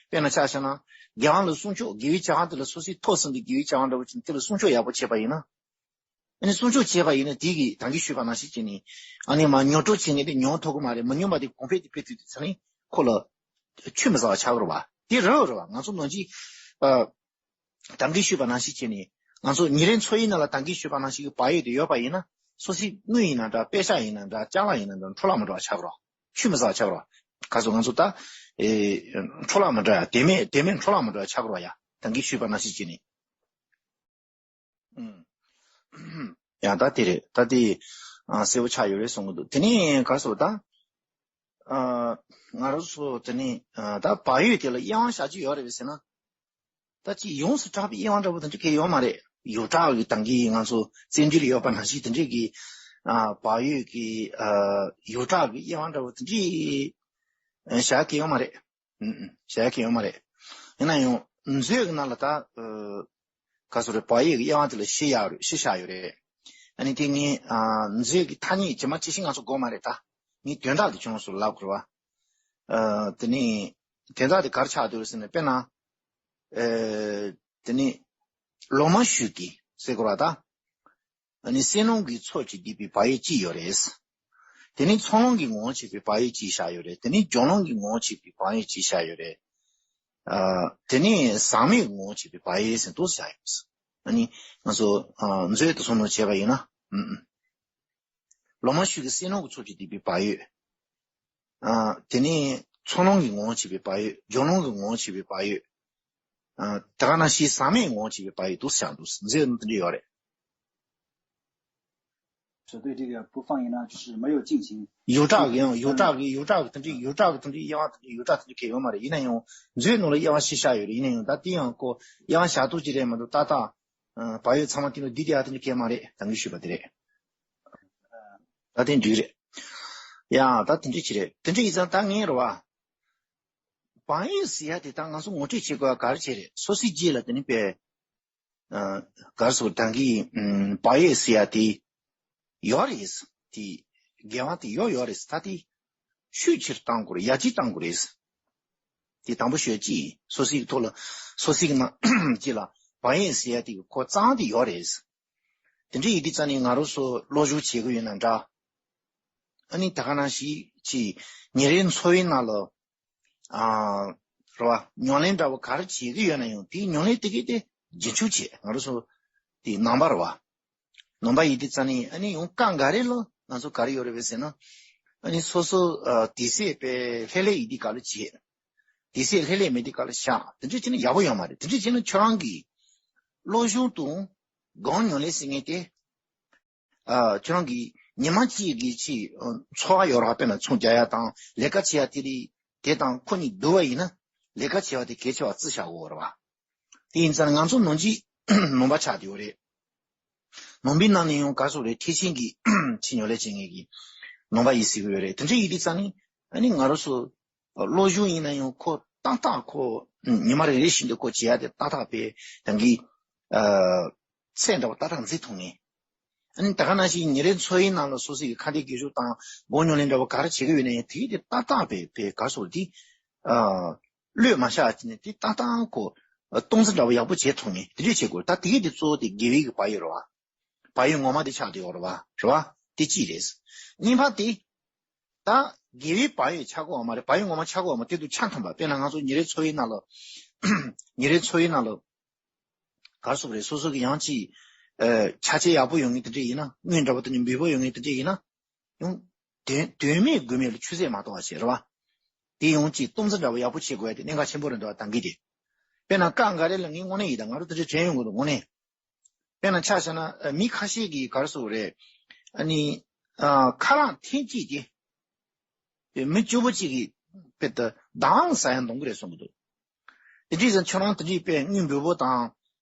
དཔེར་ན་ཆ་བཞག་ན། དགེ་བ་ལ་སྲུང་སྐྱོབ། དགེ་བའི་བྱ་བ་དེ་ལ་སོ་སོའི་ཐོག་ཟིན་པའི་དགེ་བའི་བྱ་བ་འདྲ་བོ་ཅིག་དེ་ལ་སྲུང་སྐྱོབ་ཡག་པོ་བྱས་པ་ཡིན་ན། ཨ་ནི་སྲུང་སྐྱོབ་བྱས་པ་ཡིན་ན་དེ་གི་ད་གིན་ཞུས་པ་ནང་བཞིན་བྱས་ནས། ཨ་ནི་མར་ཉོབ་ཏོ་བྱེད་མཁན་དེ་ཉོབ་ཐུབ་ཀྱི་མ་རེད། མི་ཉམས་པ་དེ་གོང་འཕེལ་དེ་འཕེལ་དུས་དེ་ཚེ་རིང་ཁོ་ལ་ཆུད་མི་ཟ་བ་ཆགས་ཀྱི་རེད་བ། དེ་རེད་རེད་བ། ང་ཚོ་ནང་ཆེན་ཨ། ད་གིན་ཞུས་པ་ནང་བཞིན་བྱས་ནས་ང་ཚོ་ཉིན་རེའི་འཚོ་བའི་ནང་ལ་ད་གིན་ཞུས་པ་ནང་བཞིན་གྱི་བག་ཡོད་དེ་ཡོད་པ་ཡིན་ན། སོ་སོའི་དངུལ་ཡིན་ན་འདྲ། པེ་ཤག་ཡིན་ན་འདྲ། ཅ་ལག་ཡིན་ན་འདྲ། འཕྲོ་བརླག་མི་འགྲོ་བ་ཆགས་ཀྱི་རེད། ཆུད་མི་ཟ་བ་ཆགས་ཀྱི་རེད། ག་ཚོད་ང་ཚོ་ད་ཨེ་འཕྲོ་བརླག་མི་འགྲོ་ཡ། དེ་མེད་དེ་མེད་འཕྲོ་བརླག་མི་འགྲོ་བ་ཆགས་ཀྱི་རེད་ཡ། ད་གིན་ཞུས་པ་ནང་བཞིན་བྱས་ནས། ཨུམ། ཡང་ད་དེ་རེད། ད་དེ་ཨ་གསལ་པོ་ཆགས་ཡོད་རེད་གསུང་གི་འདུག་དེ་ནས་ག་རེ་ཟེར་བ་ད། ཨ་ང་རང་ཚོ་དེ་ནས་ཨ་ད་བག་ཡོད་དེ་ལ་དབྱེ་བ་བཞག་རྒྱུ་ཡོད་རེད་པས་ཟེར་ན། ད་ཅིག་ཡོངས་སུ་གྲགས་པའི་དབྱེ་བ་འདྲ་པོ་དེ་འདྲ་གང་ཡང་ཡོད་མ་རེད། ཡོངས་གྲགས་ཀྱི་ད་གིན་ང་ཚོ་བཙན་བྱོལ་ལ་ཡོད་པ་ནང་བཞིན་དེ་འདྲས་ཀྱི་ཨ་བག་ཡོད་ཀྱི་ཨ་ཡོངས་གྲགས་ཀྱི་དབྱེ་བ་འདྲ་པོ་དེ་འདྲས་ཨ་བཞག་གི་ཡོད་མ་རེད། ཨུམ་ཨུམ། བཞག་གི་ཡོད་མ་རེད། ཡིན་ན་ཡང་མཛོད་ཀྱི་ནང་ལ་ད་ཨ་ག་ཚོད་རེད། བག་ཡོད་ཀྱི་དབྱེ་བ་དེ་ལ་བཞི་ཡོད་རེད། བཞི་བཞག་ཡོད་རེད། ཨ་ནི་དེ་ངས་ཨ་མཛོད་ཀྱི་ཐ་སྙད་ཇི་མ་ཇི་བཞིན་ང་ཚོ་དགོས་མ་རེད། ད་ངས་དོན་དག་དེ་ཁྱོད་རང་ཚོར་ལབ་དགོས་རེད་བ། ཨ་དེ་ནས་དོན་དག་དེ་ག་རེ་ཆགས་འདུག་ཟེར་ན། དཔེར་ན་ཨ་དེ་ནས་ལོ་མ་ཞུགས་ཀྱི་ཟེར་དགོས་རེད་བ་ད། ཨ་ནི་ཟས་ནོར་གྱི་ཚོགས་ཀྱིས་བསྡུས་པའི་བག་ཡོད་གཅིག་ཡོད་རེད། དེ་ནས་ཚོང་ལམ་གྱི་ངོ་བོ་བྱས་པའི་བག་ཡོད་གཅིག་བཞག་ཡོད་རེད། དེ་ནས་སྦྱོར་ལམ་གྱི་ངོ་བོ་བྱས་པའི་བག་ཡོད་གཅིག་བཞག་ཡོད་རེད། ཨ་དེ་ནས་ཟག་མེད་ངོ་བོ་བྱས་པའི་བག་ཡོད་ཟེར་འདུག་བཞག་ཡོད་རེད། ཨ་ནི་ང་ཚོ་ཨ་མཛོད་དུ་སོང་ནོར་བྱས་པ་ཡིན་ན། ཨུམ་ཨུམ། ལོ་མ་ཞུགས་ཀྱི་ཟས་ནོར་གྱི་ཚོགས་ཀྱིས་བསྡུས་པའི་བག་ཡོད། ཨ་དེ་ནས་ཚོང་ལམ་གྱི་ངོ་བོ་བྱས་པའི་བག་ཡོད། སྦྱོར་ལམ་གྱི་ངོ་བོ་བྱས་པའི་བག་ཡོད། ཨ་དེ་ག་ནང་བཞིན་ཟག་མེད་ངོ་བོ་བྱས་པའི་བག་ཡོད་འདུག་བཞག་འདུག་མཛོད་ནང་དེ་འདྲ་ཡོད་རེད། 说对这个不放一呢，就是没有进行。 ཡོངས་གྲགས་ཀྱི་ཡང་ཡོངས་གྲགས་ཀྱི་ཡོངས་གྲགས་ཀྱི་དེ་འདྲའི་ཡོངས་གྲགས་ཀྱི་དེ་འདྲའི་དབྱེ་བ་དེ་འདྲའི་ཡོངས་གྲགས་དེ་འདྲའི་གང་ཡང་ཡོད་མ་རེད། ཡིན་ན་ཡང་མཛོད་ནང་ལ་དབྱེ་བ་བཞི་བཞག་ཡོད་རེད། ཡིན་ན་ཡང་ད་དེ་ཡང་ཁོ་དབྱེ་བ་བཞག་ཐུབ་ཀྱི་རེད་མ་གཏོགས། ཏག་ཏག་ཨ་བག་ཡོད་ཚང་མ་དེ་ནང་བསྡུས་བསྡད་ཡ་དེ་འདྲ་གང་ཡང་མ་རེད། ད་ངས་ཞུས་པ་དེ་རེད། ད་དེ་འགྲིག་རེད། ཡ་ད་དེ་འདྲ་ཅིག་རེད། དེ་འདྲ་ཡིན་ཙང་ད་ངས་རེད་བ། བག་ཡོད་ཟེར་ཡ་དེ་ད་ང་ཚོ་ངོ་སྤྲོད་བྱེད་དགོས་པ་ག་རེ་བྱས་རེད། སོ་སོའི་རྗེས་ལ་དེ་ནི་དཔེ་ཨ་ག་རེ་ཟེར། ད་གིན་ཨམ་བག་ཡོད་ཟེར་ཡ་དེ་ཡོད་རེད། དེ་འགལ་བ་དེ་ཡོད་ཡོད་རེད། ད་དེ་ཤུགས་ཆེར་གཏང་དགོས་རེད། ཡར་རྒྱས་གཏང་དགོས་རེད། དེ་དང་པོ་ཤོས་གཅིག་སོ་སོའི་ཐོག་ལ་སོ་སོའི་ནང་གཅིག་ལ་བག་ཡོད་ཟེར་ཡ་དེ་ཁོ་རྩ་བ་དེ་ཡོད་རེད། དེ་འདྲ་ཡིན་དུས་ཙང་ནས་ང་རང་ཚོ་སློབ་སྦྱོང་བྱེད་དགོས་ཡོད་ན་འདྲ། ཨ་ནི་ད་ག་ནང་བཞིན་གྱི་ཉིན་རེའི་འཚོ་བའི་ནང་ལ་ཨ་རེད་བ། ཉམས་ལེན་འདྲ་བོ་ག་རེ་བྱེད་ཀྱི་ཡོད་ན་ཡང་དེའི་ཉམས་ལེན་དེ་གས་དེ་རྒྱུན་འཁྱོངས་བྱེད། ང་རང་ཚོ་དེ་ནང་པ་རེད་བ། ནང་པ་ཡིན་དུས་ཙང་ནས་ཨ་ནི་ཡང་སྐབས་འགའ་རེ་ལ་ང་ཚོ་ག་རེ་ཡོད་རེད་པས་ཟེར་ན། ཨ་ནི་སོ་སོ་ཨ་དུས་ཚོད་དཔེ་ལྷོད་ལྷོད་ཡིན་དུས་སྐབས་ལ་བྱེད། དུས་ཚོད་ལྷོད་ལྷོད་མེད་དུས་སྐབས་ལ་བཞག་དེ་འདྲ་བྱས་ན་ཡག་པོ་ཡོད་མ་རེད། དེ་འདྲ་བྱས་ན་ཁྱོད་རང་གི་སློབ་སྦྱོང་དང་སྒོམ་ཉམས་ལེན་ཟེར་མཁན་དེ། ཨ་ཁྱོད་རང་གིས་ཉི་མ་གཅིག་གི་ཆེད་འཚོ་བ་ཡོད་ར། དཔེར་ན་ཚོང་རྒྱག་ཡ་དང་ལས་ཀ་བྱེད་ཡ་དེ་རེད། དེ་དང་ཁོ་གཉིས་བསྡུར་བ་ཡིན་ན་ལས་ཀ་བྱེད་པ་དེ་གལ་ཆེ་བ་བརྩི་བཞག་དགོས་རེད་བ། དེ་ཡིན་ཙང་ང་ཚོ་ནང་ཆེན་ནང་པ་ཆགས་བསྡད་ཡོད་རེད། ནང་པའི་ནང་ནས་ཡང་ག་རེ་ཟེར་རེད། ཐེག་ཆེན་གྱི་ཆེས་ཉམས་ལེན་བྱེད་མཁན་གྱི་ནང་པ་ཡིན་ཟེར་གྱི་ཡོད་རེད། དེ་འདྲ་ཡིན་དུས་ཙང་ནས་ཨ་ནི་ང་རང་ཚོ་སློབ་སྦྱོང་ཡིན་ན་ཡང་ཁོ་ཏག་ཏག་ཁོ་ཉི་མ་རེ་རེ་བཞིན་དུ་ཁོ་བྱེད་ཡ་དེ་ཏག་ཏག་དཔེ་ད་གིན་ཨ་ཚད་འདྲ་བོ་ཏག་ཏག་འཛིན་ཐུབ་ངེས། ཨ་ནི་ད་ག་ནང་བཞིན་ཉིན་རེའི་འཚོ་བའི་ནང་ལ་སོ་སོའི་ཁ་འདོན་དགེ་སྦྱོར་དང་སྒོམ་ཉམས་ལེན་འདྲ་བོ་ག་རེ་བྱེད་ཀྱི་ཡོད་ན་ཡང་དེ་དེ་ཏག་ཏག་དཔེ་དཔེ་ག་རེ་ཟེར་དེ་ཨ་བློས་མ་བཞག་བྱས་ནས་དེ་ཏག་ཏག་ཁོ་སྟངས་འཛིན་འདྲ་བོ་ཡག་པོ་བྱེད་ཐུབ་ངེས། དེ་འདྲས་བྱེད་དགོས། ད་དེ་གས་དེ་གཙོ་བོ་དེ་དགེ་བའི་གི་བག་ཡོད་རེད་བ། བག་ཡོད་ངོ་མ་དེ་ཆགས་བསྡད་ཡོད་རེད་བ། རེད་བ། དེ་གཅིག་རེད། གཉིས་པ་དེ། ད་དགེ་བའི་བག་ཡོད་ཆགས་ཀྱི་ཡོད་མ་རེད། བག་ཡོད་ངོ་མ་ཆགས་ཀྱི་ཡོད་མ་རེད། དེ་དུས་ཆ་མཐུན་པ། དཔེར་ན་ང་ཚོ་ཉིན་རེའི་འཚོ་བའི་ནང་ལ། ཉིན་རེའི་འཚོ་བའི་ནང་ལ་ག་རེ་ཟེར་དགོས་རེད། སོ་སོ་གི་ཡང་ཅིག་ཨ་ཆ་རྐྱེན་ཡག་པོ་ཡོད་མཁན་དེ་འདྲས་ཡིན་ན། དངུལ་འདྲ་པོ་དེ་འདྲས་འབེལ་པོ་ཡོད་མཁན་དེ་འདྲས་ཡིན་ན། ཡང་དོན་དོན་མེད་དགོས་མེད་ལ་ཆུད་ཟོས་མ་གཏོང་བ་བྱེད། རེད་བ། དེ་ཡང་ཅིག་སྟངས་འཛིན་འདྲ་པོ་ཡག་པོ་བྱེད་དགོས་ཡ་དེ་གནད་འགག་ཆེན་པོ་རེད་འདུག་བ། ད་གིན་དེ། དཔེར་ན་སྐབས་འགའ་རེ་ལ་ངས་དངོས་གནས་ཡིན། ད་ང་རང་དེ་འདྲས་དྲན་ཡོང་གི་འདུག་དངོས་གནས། དཔེར་ན་ཆ་བཞག་ན་ཨ་མི་ཁ་ཤས་ཀྱིས་ག་རེ་ཟེར་དགོས་རེད། ཨ་ནི་ཨ་ཁ་རག་ཐེངས་གཅིག་དེ་དེ་མི་བཅུ་པོ་གཅིག་གིས་དཔེ་ད་དང་ཟ་ཡ་འདང་གི་རེད་གསུང་གི་འདུག་དེ་འདྲས་ཟེར་ཁྱོད་རང་དེ་འདྲས་དཔེ་དངུལ་འབེལ་པོ་དང་།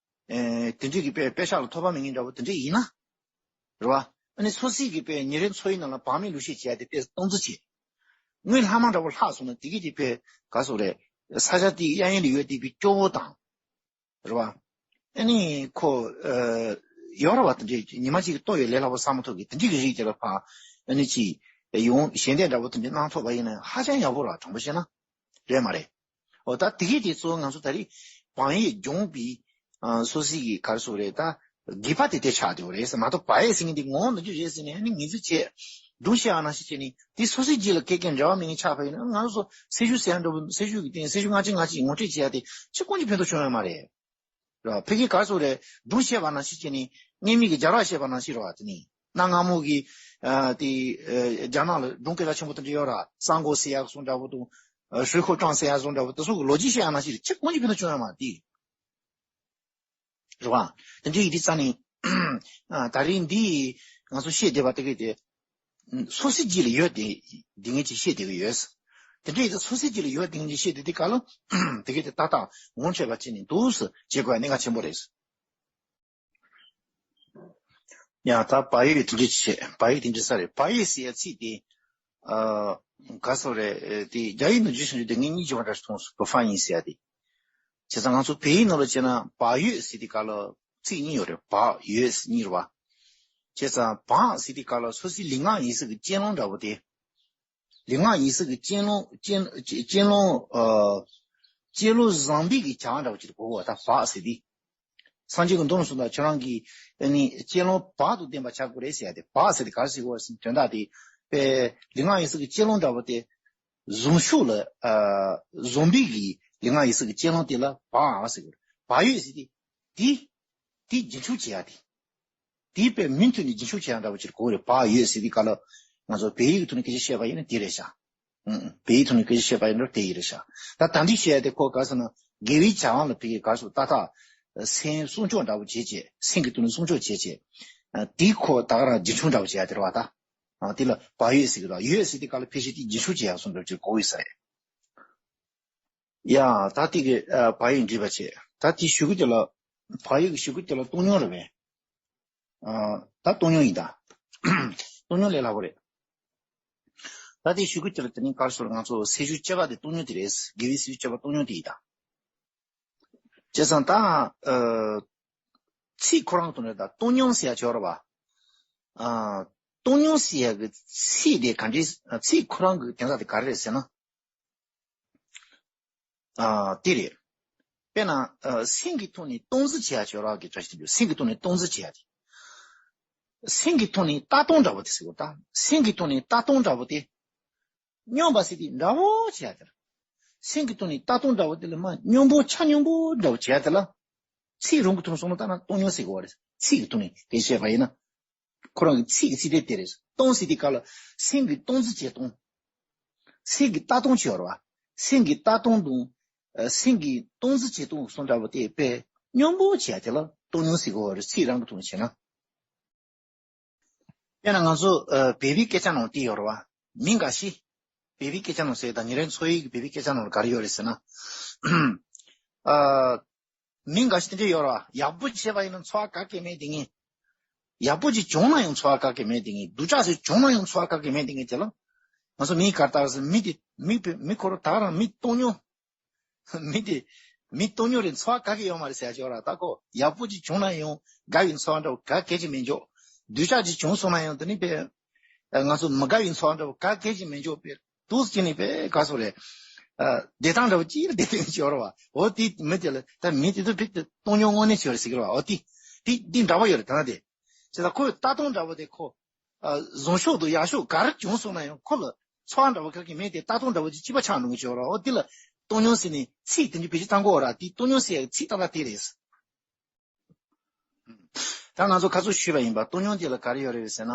ཨེ་དེ་འདྲས་ཀྱི་དཔེ་པེ་ཤག་ལ་ཐོགས་པ་མེད་མཁན་འདྲ་པོ་དེ་འདྲས་ཡིན་ན། རེད་བ། ཨ་ནི་སོ་སོའི་གི་དཔེ་ཉིན་རེའི་འཚོ་བའི་ནང་ལ་བག་མེད་ལུས་ཤེས་བྱས་ཏེ་དཔེ་སྟངས་འཛིན་བྱེད། དངུལ་ལྷག་མ་འདྲ་པོ་ལྷག་སོང་ན་དེ་གི་དེ་དཔེ་ག་རེ་ཟེར་དགོས་རེད། ས་ཆ་དེའི་གཡས་གཡོན་ལ་ཡོད་བསྡད་པའི་སྐྱོ་བོ་དང་། རེད་བ། ཨ་ནི་ཁོ་ཨ་ཡོད་རེད་བ། དེ་འདྲས་ཉི་མ་གཅིག་ལྟོ་ཡོད་ལས་སླ་པོ་ཟ་མ་ཐུབ་གི་དེ་འདྲས་ཀྱི་རིགས་དེ་ལ་ཕར་ཨ་ནི་ཅིག་ཡོང་ཞལ་འདེབས་འདྲ་པོ་དེ་འདྲས་གནང་ཐུབ་པ་ཡིན་ན་ཧ་ཅང་ཡག་པོ་རེད་བ། དྲང་པོ་བཤད་ན། རེད་མ་རེད། འོ་ད་དེ་གས་དེ་གཙོ་བོ་ང་ཚོ་ད་རེས་བག་ཡོད་སྦྱོང་བའི་ཨ་སོ་སོའི་གི་ག་རེ་ཟེར་དགོས་རེད། ད་དགེ་བ་དེ་དེ་ཆགས་བསྡད་ཡོད་རེད་ཟེར་མ་གཏོགས། བག་ཡོད་ཟེར་མཁན་དེ་ངོ་བོ་ནོར་རྒྱུ་རེད་ཟེར་ནས་ཨ་ནི་ངོས་འཛིན་བྱས། སྒྲུང་བཤད་པ་ནང་བཞིན་བྱས་ནས་དེ་སོ་སོའི་རྗེས་ལ་གེ་གེ་འབྲེལ་བ་མེད་མཁན་ཆགས་པ་ཡིན་ན། ང་ཚོ་སེལ་ཤུགས་ཟེར་ཡ་འདྲ་བོ། སེལ་ཤུགས་ཀྱི་སྟེང་སེལ་ཤུགས་ལྔ་བཅུ་ང་གཅིག་ངོ་སྤྲོད་བྱེད་ཡ་དེ་ཅི་ཀུན་གྱིས་ཕན་ཐོགས་བྱུང་ཡོད་མ་རེད། ར། ཕ་གིའི་ག་རེ་ཟེར་དགོས་རེད། སྒྲུང་བཤད་པ་ནང་བཞིན་བྱས་ནས་སྔོན་མའི་གི་རྒྱལ་རབས་བཤད་པ་ནང་བཞིན་རེད་བ། དེ་ནི་གནའ་སྔ་མོ་གི་ཨ་དེ་ཨ་རྒྱ་ནག་ལ་སྒྲུང་སྐད་གྲགས་ཆེན་པོ་དེ་འདྲ་ཡོད་ར། སང་གོ་ཟེར་ཡག་སོང་འདྲ་བོ་དང་། ཨ་ཧྲུའེ་ཁོ་ཀྲང་ཟེར་ཡག་སོང་འདྲ་བོ་དེ་ཚོ་གི་ལོ་རྒྱུས་བཤད་ཡག་ནང་བཞིན་རེད། ཅི་ཀུན་གྱིས་ཕན་ཐོགས་བྱུང་ཡོད་མ་རེད། དེ་རེད་བ། དེ་འདྲའི་ཡིན་དུས་ཙང་ནས་ཨ་ད་རིང་འདི་ང་ཚོ་བཤད་བསྡད་པ་དེ་གས་དེ། སོ་སོའི་རྗེས་ལ་ཡོད་དེ་དེ་ངས་ཅིག་བཤད་བསྡད་ཀྱི་ཡོད། དེ་འདྲ་ཡིན་ཙང་སོ་སོའི་རྗེས་ལ་ཡོད་དེ་ངས་ཅིག་བཤད་བསྡད་དེ་ག་ལ་དེ་གས་དེ་ཏག་ཏག་ངོ་འཕྲོད་པ་བྱས་ནས་འདུག་སེ་བྱེད་དགོས་ཡ་གནད་འགག་ཆེན་པོ་རེད། ཡང་ད་བག་ཡོད་དེ་འདྲ་བྱས། བག་ཡོད་དེ་འདྲ་ས་རེད། བག་ཡོད་ཟེར་ཡ་ཚིག་དེ་ཨ་ག་སོ་རེད། དེ་རྒྱ་ཡིག་ནང་བརྗོད་བྱུང་རྒྱུ་དེ་ངས་སྙིང་རྗེ་བ་འདྲ་ཞིག་མཐོང་སོང་། བོ་ཧྥ་ཡིན་ཟེར་ཡ་དེ། བྱས་ཙང་ང་ཚོ་བོད་ཡིག་ནང་ལ་བྱས་ན་བག་ཡོད་ཟེར་དུས་སྐབས་ལ་ཚིག་གཉིས་ཡོད་རེད། བག་ཡོད་ཟེར་གཉིས་རེད་བ། བྱས་ཙང་བག་ཟེར་དུས་སྐབས་ལ་སོ་སོའི་ལུས་ངག་ཡིད་གསུམ་གྱི་གཅེས་ལོང་འདྲ་བོ་དེ། ལུས་ངག་ཡིད་གསུམ་གྱི་གཅེས་ལོང་གཅེས་གཅེས་ལོང་ཨ་གཅེས་ལོང་བཟང་པོའི་གི་བྱ་བ་འདྲ་བོ་ཅིག་གོ་དགོས་པ། ད་བག་ཟེར་དུས། སངས་རྒྱས་ཀྱི་མདོ་ལ་གསུངས་ལ་ཁྱོད་རང་གིས་ཨ་ནི་གཅེས་ལོང་བག་ཏུ་ལྡན་པ་བྱ་དགོས་རེད་ཟེར་ཡ་དེ། བག་ཟེར་དེ་ག་རེ་ཟེར་དགོས་ཟེར་དོན་དག་དེ་དཔེ་ལུས་ངག་ཡིད་གསུམ་གྱི་གཅེས་ལོང་འདྲ་བོ་དེ་བཟང་ཕྱོགས་ལ་ཨ་བཟང་པོའི་གི་ལུས་ངག་ཡིད་གསུམ་གྱི་གཅེས་ལོང་དེ་ལ་བག་ཟེར་དགོས་རེད། བག་ཡོད་ཟེར་དེ་དེ་དེ་རྒྱུན་འཁྱོངས་བྱེད་ཡ་དེ། དེ་དཔེ་མུ་མཐུད་ནས་རྒྱུན་འཁྱོངས་བྱེད་ཡ་འདྲ་བོ་ཅིག་གོ་རེད། བག་ཡོད་ཟེར་དེ་ག་ལ་ང་ཚོ་བོད་ཡིག་གི་ཐོག་ནས་སྐད་ཆ་བཤད་པ་ཡིན་ན་དེ་རེད་ཤག་ཨང་། བོད་ཡིག་ཐོག་ནས་སྐད་ཆ་བཤད་པ་ཡིན་ན་དེ་ཡིན་རེད་ཤག་ད་ད་འདི་བཤད་ཡ་དེ་ཁོ་ག་ཟེར་ན་དགེ་བའི་བྱ་བ་ལ་ཕ་གིའི་ག་ཟེར་ཏག་ཏག་སེམས་སྲུང་སྐྱོབ་འདྲ་བོ་བྱེད་བྱེད། སེམས་ཀྱི་ཐོག་ནས་སྲུང་སྐྱོབ་བྱེད་བྱེད། ཨ་དེ་ཁོ་ད་ག་རང་རྒྱུན་འཁྱོངས་འདྲ་བོ་བྱེད་ཡ་དེ་རེད་བ་ད། ཨ་དེ་ལ་བག་ཡོད་ཟེར་གི་རེད། ཡོད་ཟེར་དེ་ག་ལ་ཕལ་ཆེར་དེ་རྒྱུན་འཁྱོངས་བྱེད་ཡ་སོང་འདྲ་བོ་ཅིག་གོ་ཡོད་ས་རེད། ཡ། ད་དེ་གི་ཨ་བག་ཡོད་འགྲིག་པ་བྱས། ད་དེ་ཞུ་གི་དེ་ལ་བག་ཡོད་ཀྱི་ཞུ་གི་དེ་ལ་སྟོང་སྙོམས་རེད་པས། ཨ་ད་སྟོང་སྙོམས་ཡིན་ད། སྟོང་སྙོམས་ལས་སླ་པོ་རེད། ད་དེ་ཞུ་གི་དེ་ལ་དེ་ནི་ག་རེ་ཟེར། ང་ཚོ་སེལ་ཤུགས་བསྐྱེད་པ་དེ་སྟོང་སྙོམས་དེ་རེད། དགེ་བའི་སེལ་ཤུགས་བསྐྱེད་པ་སྟོང་སྙོམས་དེ་ཡིན་ད། བྱས་ཙང་ད་ཨ་ཚིག་ཁོ་རང་གི་དོན་རེད་ད། སྟོང་སྙོམས་ཟེར་ཡ་ཅིག་ཡོད་རེད་པ། ཨ་སྟོང་སྙོམས་ཟེར་ཡ་གི་ཚིག་དེ་ག་འདྲའི་ཚིག་ཁོ་རང་གི་དོན་དག་དེ་ག་རེ་རེད་ཟེར་ན། ཨ་དེ་རེད། དཔེར་ན་ཨ་སེམས་ཀྱི་ཐོག་ནས་སྟོང་ཟད་བྱེད་ཡ་ཅིག་ཡོད་རེད་པ་གི་བཀྲ་ཤིས་དོན་གྲུབ། སེམས་ཀྱི་ཐོག་ནས་སྟོང་ཟད་བྱེད་ཡ་དེ། སེམས་ཀྱི་ཐོག་ནས་ལྟ་སྟངས་འདྲ་བོ་དེ་ཟེར་དགོས་ད། སེམས་ཀྱི་ཐོག་ནས་ལྟ་སྟངས་འདྲ་བོ་དེ། སྙོམས་པ་ཟེར་དེ་འདྲ་བོ་བྱེད་ཡ་དེ་ལ། སེམས་ཀྱི་ཐོག་ནས་ལྟ་སྟངས་འདྲ་བོ་དེ་ལ་མ་སྙོམས་པོ་ཆ་སྙོམས་པོ་འདྲ་བོ་བྱེད་ཡ་དེ་ལ། ཚིག་རང་གི་ཐོག་ནས་སོང་ན་ལྟ་ན་སྟོང་སྙོམས་ཟེར་དགོས་པ་རེད། ཚིག་གི་ཐོག་ནས་དེ་བཤད་པ་ཡིན་ན། ཁོ་རང་གི་ཚིག་གི་ཚིག་དེ་དེ་རེད། སྟོང་ཟེར་དེ་ག་ལ་སེམས་ཀྱི་སྟོང་ཟད་བྱེད་སྟངས། སེམས་ཀྱི་ལྟ་སྟངས་ཅིག་ཡོད་རེད་པ། སེམས་ཀྱི་ལྟ་སྟངས་དང་། ཨ་སེམས་ཀྱི་སྟོང་ཟད་བྱེད་སྟངས་སོགས་འདྲ་བོ་དེ་དཔེ་སྙོམས་པོ་བྱེད་ཡ་དེ་ལ་སྟོང་སྙོམས་ཟེར་གོ་རེད། ཚིག་རང་གི་ཐོག་ནས་བྱས་ན། དཔེར་ན་ང་ཚོ་ཨ་བོད་པའི་སྐད་ཆ་ནང་དེ་ཡོད་རེད་པ། མི་འགའ་ཞིག་བོད་པའི་སྐད་ཆ་ནང་ཟེར་ད་ཉིན་རེའི་འཚོ་བའི་བོད་པའི་སྐད་ཆ་ནང་ལ་ག་རེ་ཡོད་རེད་ཟེར་ན། ཨ་མི་འགའ་ཞིག་དེ་འདྲ་ཡོད་རེད་པ། ཡག་པོ་བྱས་པ་ཡིན་ན་འཚོ་བ་ག་གེ་མེད་དེ་ངས། ཡག་པོ་ཅིག་བྱུང་ན་ཡང་འཚོ་བ་ག་གེ་མེད་དེ་ངས། སྡུག་ཅག་ཅིག་བྱུང་ན་ཡང་འཚོ་བ་ག་གེ་མེད་དེ་ངས་དེ་ལ། ང་ཚོ་མི་གར་ལྟར་ཟེར་མི་དེ་མི་མི་ཁོ་རང་ད་ག་རང་མི་སྟོང་སྙོམས། མི་དེ་མི་སྟོང་སྙོམས་རེད། འཚོ་བ་ག་གེ་ཡོད་མ་རེད་ཟེར་ཡ་ཅིག་ཡོད་རེད་པ། ད་ཁོ་ཡག་པོ་ཅིག་བྱུང་ན་ཡང་དགའ་བའི་འཚོ་བ་འདྲ་བོ་ག་གེ་ཅིག་མི་འཇོག་སྡུག་ཅག་ཅིག་བྱུང་སོང་ན་ཡང་དེ་ནི་དཔེ་ང་ཚོ་མི་དགའ་བའི་འཚོ་བ་འདྲ་བོ་ག་གེ་ཅིག་མི་འཇོག་དཔེ་འདུག་སེ་བྱས་ནས་དཔེ་ག་ཟེར་རེད། ཨ་བདེ་ཐང་འདྲ་བོ་ཅིག་ལ་བསྡད་དེ་ཅིག་ཡོད་རེད་པ། འོ་དེ་མི་དེ་ལ་ད་མི་དེ་ཚོ་དཔེ་དེ་སྟོང་སྙོམས་དངོས་གནས་ཅིག་ཡོད་རེད་ཟེར་གི་རེད་པ། འོ་དེ་དེ་དེ་འདྲ་བོ་ཡོད་རེད་ད་ན་དེ། བྱས་ཙང་ཁོའི་ལྟ་སྟངས་འདྲ་བོ་དེ་ཁོ། ཨ་བཟང་ཕྱོགས་དང་ཡག་ཕྱོགས་ག་རེ་བྱུང་སོང་ན་ཡང་ཁོ་ལ་ཚོར་བ་འདྲ་བོ་ག་གེ་མེད་དེ་ལྟ་སྟངས་འདྲ་བོ་ཅིག་གཅིག་པ་ཆགས་འགྲོ་གི་ཅིག་ཡོད་རེད་པ། འོ་དེ་ལ་སྟོང་སྙོམས་ཟེར་ནས་ཚིག་དེ་འདྲ་བེད་སྤྱོད་བཏང་གི་ཡོད་རེད་པ། དེ་སྟོང་སྙོམས་ཟེར་ཡག་ཚིག་ཏག་ཏག་དེ་རེད། ད་ང་ཚོ་ཁ་སང་ཞུས་པ་ཡིན་པ། སྟོང་སྙོམས་དེ་ལ་ག་རེ་ཡོད་རེད་ཟེར་ན།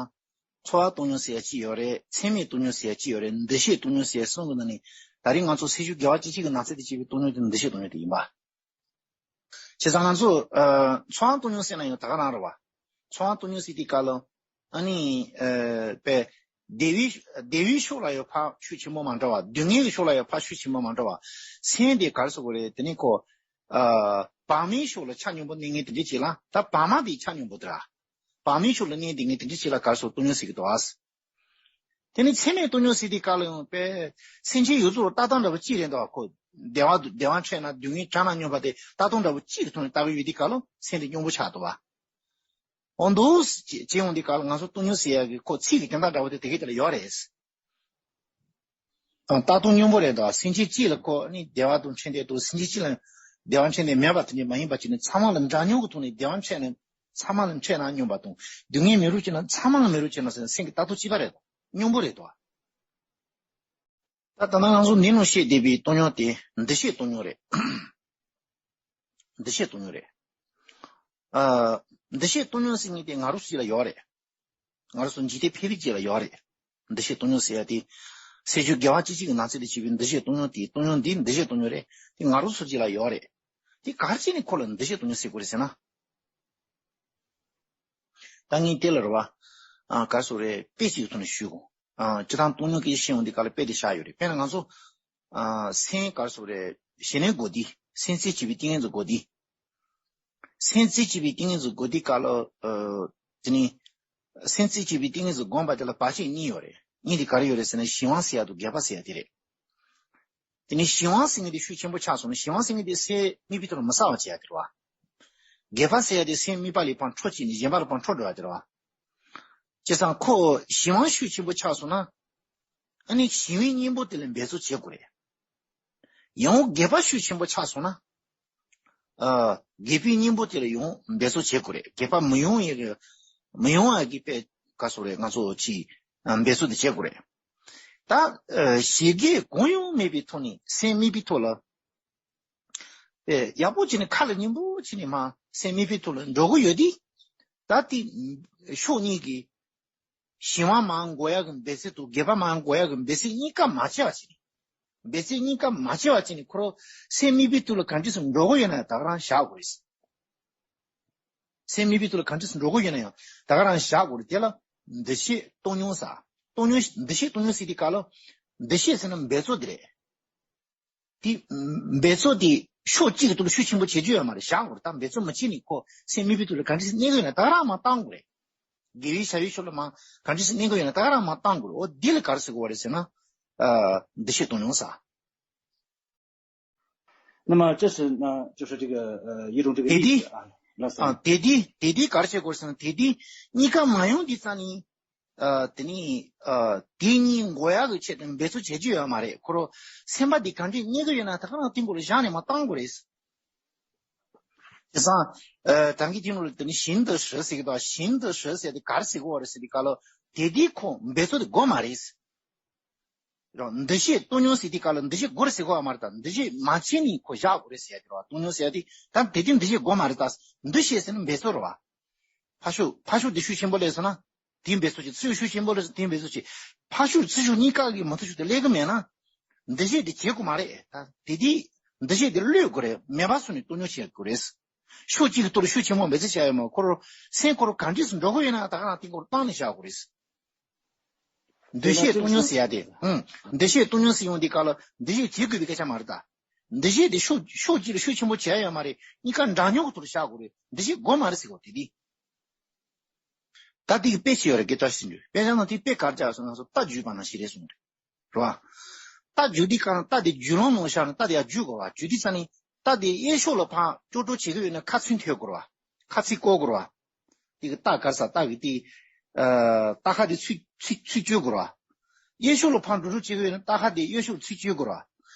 ཚོར་བ་སྟོང་སྙོམས་ཟེར་ཡག་གཅིག་ཡོད་རེད། ཚད་མེད་སྟོང་སྙོམས་ཟེར་ཡག་གཅིག་ཡོད་རེད། འདུ་ཤེས་སྟོང་སྙོམས་ཟེར་ཡག་གསུམ་གྱི་ནང་ནས་ད་རིང་ང་ཚོ་སེལ་ཤུགས་བརྒྱ་པ་གཅིག་གཅིག་གི་ནང་ཚན་དེ་གཅིག་པའི་སྟོང་སྙོམས་དེ་འདུ་ཤེས་སྟོང་སྙོམས་དེ་ཡིན་པ། བྱས་ཙང་ང་ཚོ་ཨ་ཚོར་བ་སྟོང་སྙོམས་ཟེར་ན་ཡང་ད་ག་རང་རེད་པ། ཚོར་བ་སྟོང་སྙོམས་ཟེར་དུས་སྐབས་ལ་ཨ་ནི་ཨ་དཔེ་བདེ་བའི་བདེ་བའི་ཕྱོགས་ལ་ཡང་ཕར་ཤུགས་ཆེན་པོ་མ་འགྲོ་བ། སྡུག་བསྔལ་གྱི་ཕྱོགས་ལ་ཡང་ཕར་ཤུགས་ཆེན་པོ་མ་འགྲོ་བ། སེམས་དེ་ག་རེ་ཟེར་དགོས་རེད། དེ་ནི་ཁོ་ཨ་བག་མེད་ཕྱོགས་ལ་ཆ་སྙོམས་པོ་གནས་མཁན་དེ་འདྲ་ཅིག་ལ། ད་བག་མ་དེ་ཆ་སྙོམས་པོ་དེ་ར། བག་མེད་ཕྱོགས་ལ་གནས་དེ་ངས་དེ་འདྲ་ཅིག་ལ་ག་རེ་ཟེར། སྟོང་སྙོམས་ཟེར་གི་འདུག་ཨ། དེ་ནི་ཚད་མེད་སྟོང་སྙོམས་ཟེར་དུས་སྐབས་ལ་ཡང་དཔེ་སེམས་ཅན་ཡོངས་རྫོགས་ལ་ལྟ་སྟངས་འདྲ་བོ་གཅིག་རེད་འདུག་ག་ཁོ་བདེ་བ་བདེ་བ་འཕྲད་ན་སྡུག་བསྔལ་བྲལ་ན་སྙོམས་པ་དེ་ལྟ་སྟངས་འདྲ་བོ་གཅིག་གི་ཐོག་ནས་ལྟ་གི་ཡོད་དུས་སྐབས་ལ་སེམས་དེ་སྙོམས་པོ་ཆགས་འདུག་བ། འོ་འདུག་སེ་བྱས་ཡོང་དུས་སྐབས་ལ་ང་ཚོ་སྟོང་སྙོམས་ཟེར་ཡག་གི་ཁོ་ཚིག་གི་དོན་དག་འདྲ་བོ་དེ་དེ་གའི་དེ་ལ་ཡོད་རེད། ལྟ་སྟངས་སྙོམས་པོ་རེད་འདུག་ག་སེམས་ཅན་གཅིག་ལ་ཁོ་ནི་བདེ་བ་དང་འཕྲད་བསྡད་འདུག་སེམས་ཅན་གཅིག་ལ་བདེ་བ་འཕྲད་བསྡད་མེད་པ་དེ་འདྲ་མ་ཡིན་པ་བྱས་ནས་ཚང་མ་ལ་འདྲ་མཉམ་གྱི་ཐོག་ནས་བདེ་བ་འཕྲད་ན་ཚང་མ་ལ་འཕྲད་ན་སྙོམས་པ་དང་། སྡུག་བསྔལ་མེད་རུ་བྱས་ན་ཚང་མ་ལ་མེད་རུ་བྱས་ན་ཟེར་ན་སེམས་ཀྱི་ལྟ་སྟངས་གཅིག་པ་རེད་འདུག་སྙོམས་པོ་རེད་དོ། ད་ད་ནང་ང་ཚོ་འདི་ནང་བཤད་བསྡད་པའི་སྟོང་ཉིད་དེ་འདུ་ཤེས་སྟོང་ཉིད་རེད། འདུ་ཤེས་སྟོང་ཉིད་རེད། ཨ། འདུ་ཤེས་སྟོང་ཉིད་ཟེར་མཁན་དེ་ང་རང་ཚོ་ཅིག་ལ་ཡོད་རེད། ང་རང་ཚོ་འཇིག་རྟེན་ཕལ་པའི་ཅིག་ལ་ཡོད་རེད། འདུ་ཤེས་སྟོང་ཉིད་ཟེར་ཡ་དེ། སེམས་བྱུང་དགེ་བ་སྐྱེད་བྱེད་ཀྱི་ནང་ཚན་དུ་བྱས་པའི་འདུ་ཤེས་སྟོང་ཉིད་དེ་སྟོང་ཉིད་འདི་འདུ་ཤེས་སྟོང་ཉིད་རེད། དེ་ང་རང་ཚོ་ཅིག་ལ་ཡོད་རེད། དེ་ག་རེ་བྱས་ནས་ཁོ་ལ་འདུ་ཤེས་སྟོང་ཉིད་ཟེར་དགོས་རེད་ཟེར་ན། ད་ངས་དེ་ལ་རེད་བ། ཨ། ག་རེ་ཟེར་དགོས་རེད། དཔེ་གཅིག་གི་ཐོག་ནས་ཞུ་དགོས། ཨ། སྤྱིར་བཏང་སྟོང་ཉིད་ཀྱི་ཤེས་ཡོན་འདི་ག་ལ་དཔེ་དེ་བཞག་ཡོད་རེད། དཔེར་ན་ང་ཚོ། ཨ། སེམས་ག་རེ་ཟེར་དགོས་རེད། གཞི་གནས་དགོས་འདི། སེམས་རྩེ་གཅིག་པའི་ཏིང་ངེ་འཛིན་དགོས་འདི། སེམས་རྩེ་གཅིག་པའི་ཏིང་ངེ་འཛིན་དགོས་འདི་ག་ལ། ཨ། དེ་ནི། སེམས་རྩེ་གཅིག་པའི་ཏིང་ངེ་འཛིན་སྒོམ་པ་དེ་ལ་བར་ཆད་གཉིས་ཡོད་རེད། གཉིས་དེ་ག་རེ་ཡོད་རེད་ཟེར་ན་གཞན་དབང་ཟེར་ཡ་དང་རྒྱས་པ་ཟེར་ཡ་དེ་རེད། དེ་ནི་གཞན་དབང་ཟེར་མཁན་དེ་ཤུགས་ཆེན་པོ་ཆགས་སོང་ན་གཞན་དབང་ཟེར་མཁན་དེ་སེམས་དམིགས་པའི་ཐོག་ལ་མི་གསལ་བ་བྱེད་ཡ་དེ་རེད་བ། རྒྱས་པ་ཟེར་ཡ་དེ་སེམས་དམིགས་པ་ལས་ཕར་འཕྲོ་བཅད་ནས་གཞན་པ་ལ་ཕར་འཕྲོ་འགྲོ་ཡ་དེ་རེད་བ། བྱས་ཙང་ཁོ་གཞན་དབང་ཤུགས་ཆེན་པོ་ཆགས་སོང་ན། ཨ་ནི་གཞན་དབང་གཉེན་པོ་དེ་ལ་འབད་རྩོལ་བྱེད་དགོས་རེད། ཡང་རྒྱས་པ་ཤུགས་ཆེན་པོ་ཆགས་སོང་ན། ཨ། རྒྱས་པའི་གཉེན་པོ་དེ་ལ་ཡང་འབད་རྩོལ་བྱེད་དགོས་རེད། རྒྱས་པ་མི་ཡོང་ཡ་གི། མི་ཡོང་ཡ་གི་དཔེ་ག་རེ་ཟེར་དགོས་རེད། ང་ཚོ་ཅིག་ཨ། འབད་རྩོལ་དེ་བྱེད་དགོས་རེད། ད། ཨ། ཞེ་གི་གང་ཡང་མེད་པའི་ཐོག་ནས་སེམས་དམིགས་པའི་ཐོག་ལ། ཨེ། ཡག་པོ་བྱས་ནས་ཁ་ལ་སྙན་པོ་བྱས་ནས་མར་སེམས་དམིགས་པའི་ཐོག་ལ་འགྲོ་གི་ཡོད་དེ། ད་དེ་ཕྱོགས་གཉིས་ཀྱི་གཞན་དབང་མར་འགོག་ཡག་གི་འབད་རྩོལ་དང་རྒྱས་པ་མར་འགོག་ཡག་གི་འབད་རྩོལ་གཉིས་ཀ་མ་བྱས་པ་བྱས་ནས། འབད་རྩོལ་གཉིས་ཀ་མ་བྱས་པ་བྱས་ནས་ཁོ་རང་སེམས་དམིགས་པའི་ཐོག་ལ་ག་འདྲས་སེ་འགྲོ་གི་ཡོད་ན་ད་ག་རང་བཞག་དགོས་རེད། སེམས་དམིགས་པའི་ཐོག་ལ་ག་འདྲས་སེ་འགྲོ་གི་ཡོད་ན་ཡང་ད་ག་རང་བཞག་དགོས་རེད། དེ་ལ་འདུ་ཤེས་སྟོང་ཉིད་ཟེར། སྟོང་ཉིད། འདུ་ཤེས་སྟོང་ཉིད་ཟེར་དུས་སྐབས་ལ། འདུ་ཤེས་ཟེར་ན་འབད་རྩོལ་དེ་རེད། དེ་འབད་རྩོལ་དེ་ཕྱོགས་གཅིག་གི་ཐོག་ལ་ཤུགས་ཆེན་པོ་བྱེད་རྒྱུ་ཡོད་མ་རེད། བཞག་དགོས་རེད། ད་འབད་རྩོལ་མ་བྱས་ནས་ཁོ་སེམས་དམིགས་པའི་ཐོག་ལ་ག་འདྲས་སེ་གནས་ཀྱི་ཡོད་ན་ད་ག་རང་མར་བཏང་དགོས་རེད། དགེ་བའི་བྱ་བའི་ཕྱོགས་ལ་མར་ག་འདྲས་སེ་གནས་ཀྱི་ཡོད་ན་ད་ག་རང་མར་བཏང་དགོས་རེད། འོ་འདི་ལ་ག་རེ་ཟེར་དགོས་རེད་ཟེར་ན། ཨ། འདུ་ཤེས་སྟོང་ཉིད་ཟེར། 那么这是呢，就是这个呃，一种这个 དེ་དུས། ཨ། ལགས་སོ། ཨ། དེ་དུས་དེ་དུས་ག་རེ་བྱེད་དགོས་ཟེར་ན། དེ་དུས་གཉིས་ཀ་མ་ཡོང་དུས་ཙང་ནི། ཨ། དེ་ནི། ཨ། དེ་གཉིས་འགོག་ཡག་གི་ཆེད་དུ་འབད་རྩོལ་བྱེད་རྒྱུ་ཡོད་མ་རེད། ཁོ་རང་སེམས་པ་འདི་ག་འདྲས་གནས་ཀྱི་ཡོད་ན་ད་ག་རང་སྟེང་སྐོར་ལ་བཞག་ནས་མར་བཏང་དགོས་རེད། དེ་སང་། ཨ། ད་གིན་དེ་ནང་ལ་དེ་ནི་ཞེན་དང་ཞི་ཟེར་གི་འདུག་ཞེན་དང་ཞི་ཟེར་དེ་ག་རེ་ཟེར་གི་ཡོད་རེད་ཟེར་དུས་སྐབས་ལ། དེ་དུས་ཁོ་འབད་རྩོལ་དེ་དགོས་མ་རེད། རོ། འདུ་ཤེས་སྟོང་ཉིད་ཟེར་དུས་སྐབས་ལ་འདུ་ཤེས་དགོས་རེད་ཟེར་གི་ཡོད་མ་རེད། ད་འདུ་ཤེས་མ་བྱས་ནས་ཁོ་བཞག་དགོས་རེད་ཟེར་ཡ་དེ་རེད་བ། སྟོང་ཉིད་ཟེར་ཡ་དེ་ད་དེ་དུས་འདུ་ཤེས་དགོས་མ་རེད། ད་འདུ་ཤེས་ཟེར་ན་འབད་རྩོལ་རེད་བ། ཕར་ཕྱོགས་ཕར་ཕྱོགས་དེ་ཤུགས་ཆེན་པོ་སླེབས་སོང་ན་དེ་འབད་རྩོལ་བྱེད། ཚུར་ཕྱོགས་ཤུགས་ཆེན་པོ་སླེབས་སོང་དེ་འབད་རྩོལ་བྱེད། ཕར་ཕྱོགས་ཚུར་ཕྱོགས་གཉིས་ཀ་གི་མུ་མཐུད་ཕྱོགས་དེ་སླེབས་གི་མེད་ན་འདུ་ཤེས་དེ་བྱེད་དགོས་མ་རེད། ད་དེ་དུས་འདུ་ཤེས་དེ་གློད་དགོས་རེད། མེད་པ་བཟོས་ནས་སྟོང་ཉིད་བྱེད་དགོས་རེད། ཕྱོགས་གཅིག་གི་ཐོག་ལ་ཤུགས་ཆེན་པོ་འབད་རྩོལ་བྱས་ཡོད་མ་རེད། ཁོ་རང་སེམས་ཁོ་རང་ག་འདྲས་སེ་འགྲོ་གི་ཡོད་ན་ད་ག་རང་སྟེང་སྐོར་བཏང་ནས་བཞག་དགོས་རེད། འདུ་ཤེས་སྟོང་ཉིད་ཟེར་ཡ་དེ། ཨང་། འདུ་ཤེས་སྟོང་ཉིད་ཟེར་ཡོང་དུས་སྐབས་ལ་འདུ་ཤེས་བྱེད་དགོས་པའི་སྐད་ཆ་མ་རེད་ད། འདུ་ཤེས་དེ་ཕྱོགས་ཕྱོགས་གཅིག་ལ་ཤུགས་ཆེན་པོ་བྱས་ཡོད་མ་རེད། གཉིས་ཀ་འདྲ་མཉམ་གྱི་ཐོག་ལ་བཞག་དགོས་རེད། འདུ་ཤེས་དགོས་མ་རེད་ཟེར་གོ་དེ་དེ། ད་དེ་གི་དཔེ་ཅིག་ཡོད་རེད། དགེ་ལྟ་ཞིག་འདུག་དཔེ་བཞག་ན་དེ་དཔེ་ག་རེ་བྱས་སོང་ན་སོ་རྟ་རྒྱུག་པ་ནང་བཞིན་རེད་གསུངས་རེད། རེད་བ། རྟ་རྒྱུག་དུས་སྐབས་ལ་རྟ་དེ་རྒྱུག་ལམ་ནང་བཞག་ནས་རྟ་དེ་ཡར་རྒྱུག་དགོས་རེད་བ། རྒྱུག་དུས་ཙང་ནས་རྟ་དེ་གཡས་ཕྱོགས་ལ་ཕར་ཅོག་ཅོག་བྱེད་ཀྱི་ཡོད་ན་ཁ་ཚུར་འཐེན་དགོས་རེད་བ། ཁ་ཚུར་བསྐོར་དགོས་རེད་བ། དེ་གི་རྟ་ག་རེ་ཟ། རྟ་གི་དེ། ཨ། རྟ་ཁ་དེ་ཚུར་ཚུར་ཚུར་བསྐྱོད་དགོས་རེད་བ། གཡས་ཕྱོགས་ལ་ཕར་འགྲོ་འགྲོ་བྱེད་ཀྱི་ཡོད་ན་རྟ་ཁ་དེ་གཡས་ཕྱོགས་ཚུར་བསྐྱོད་དགོས་རེད་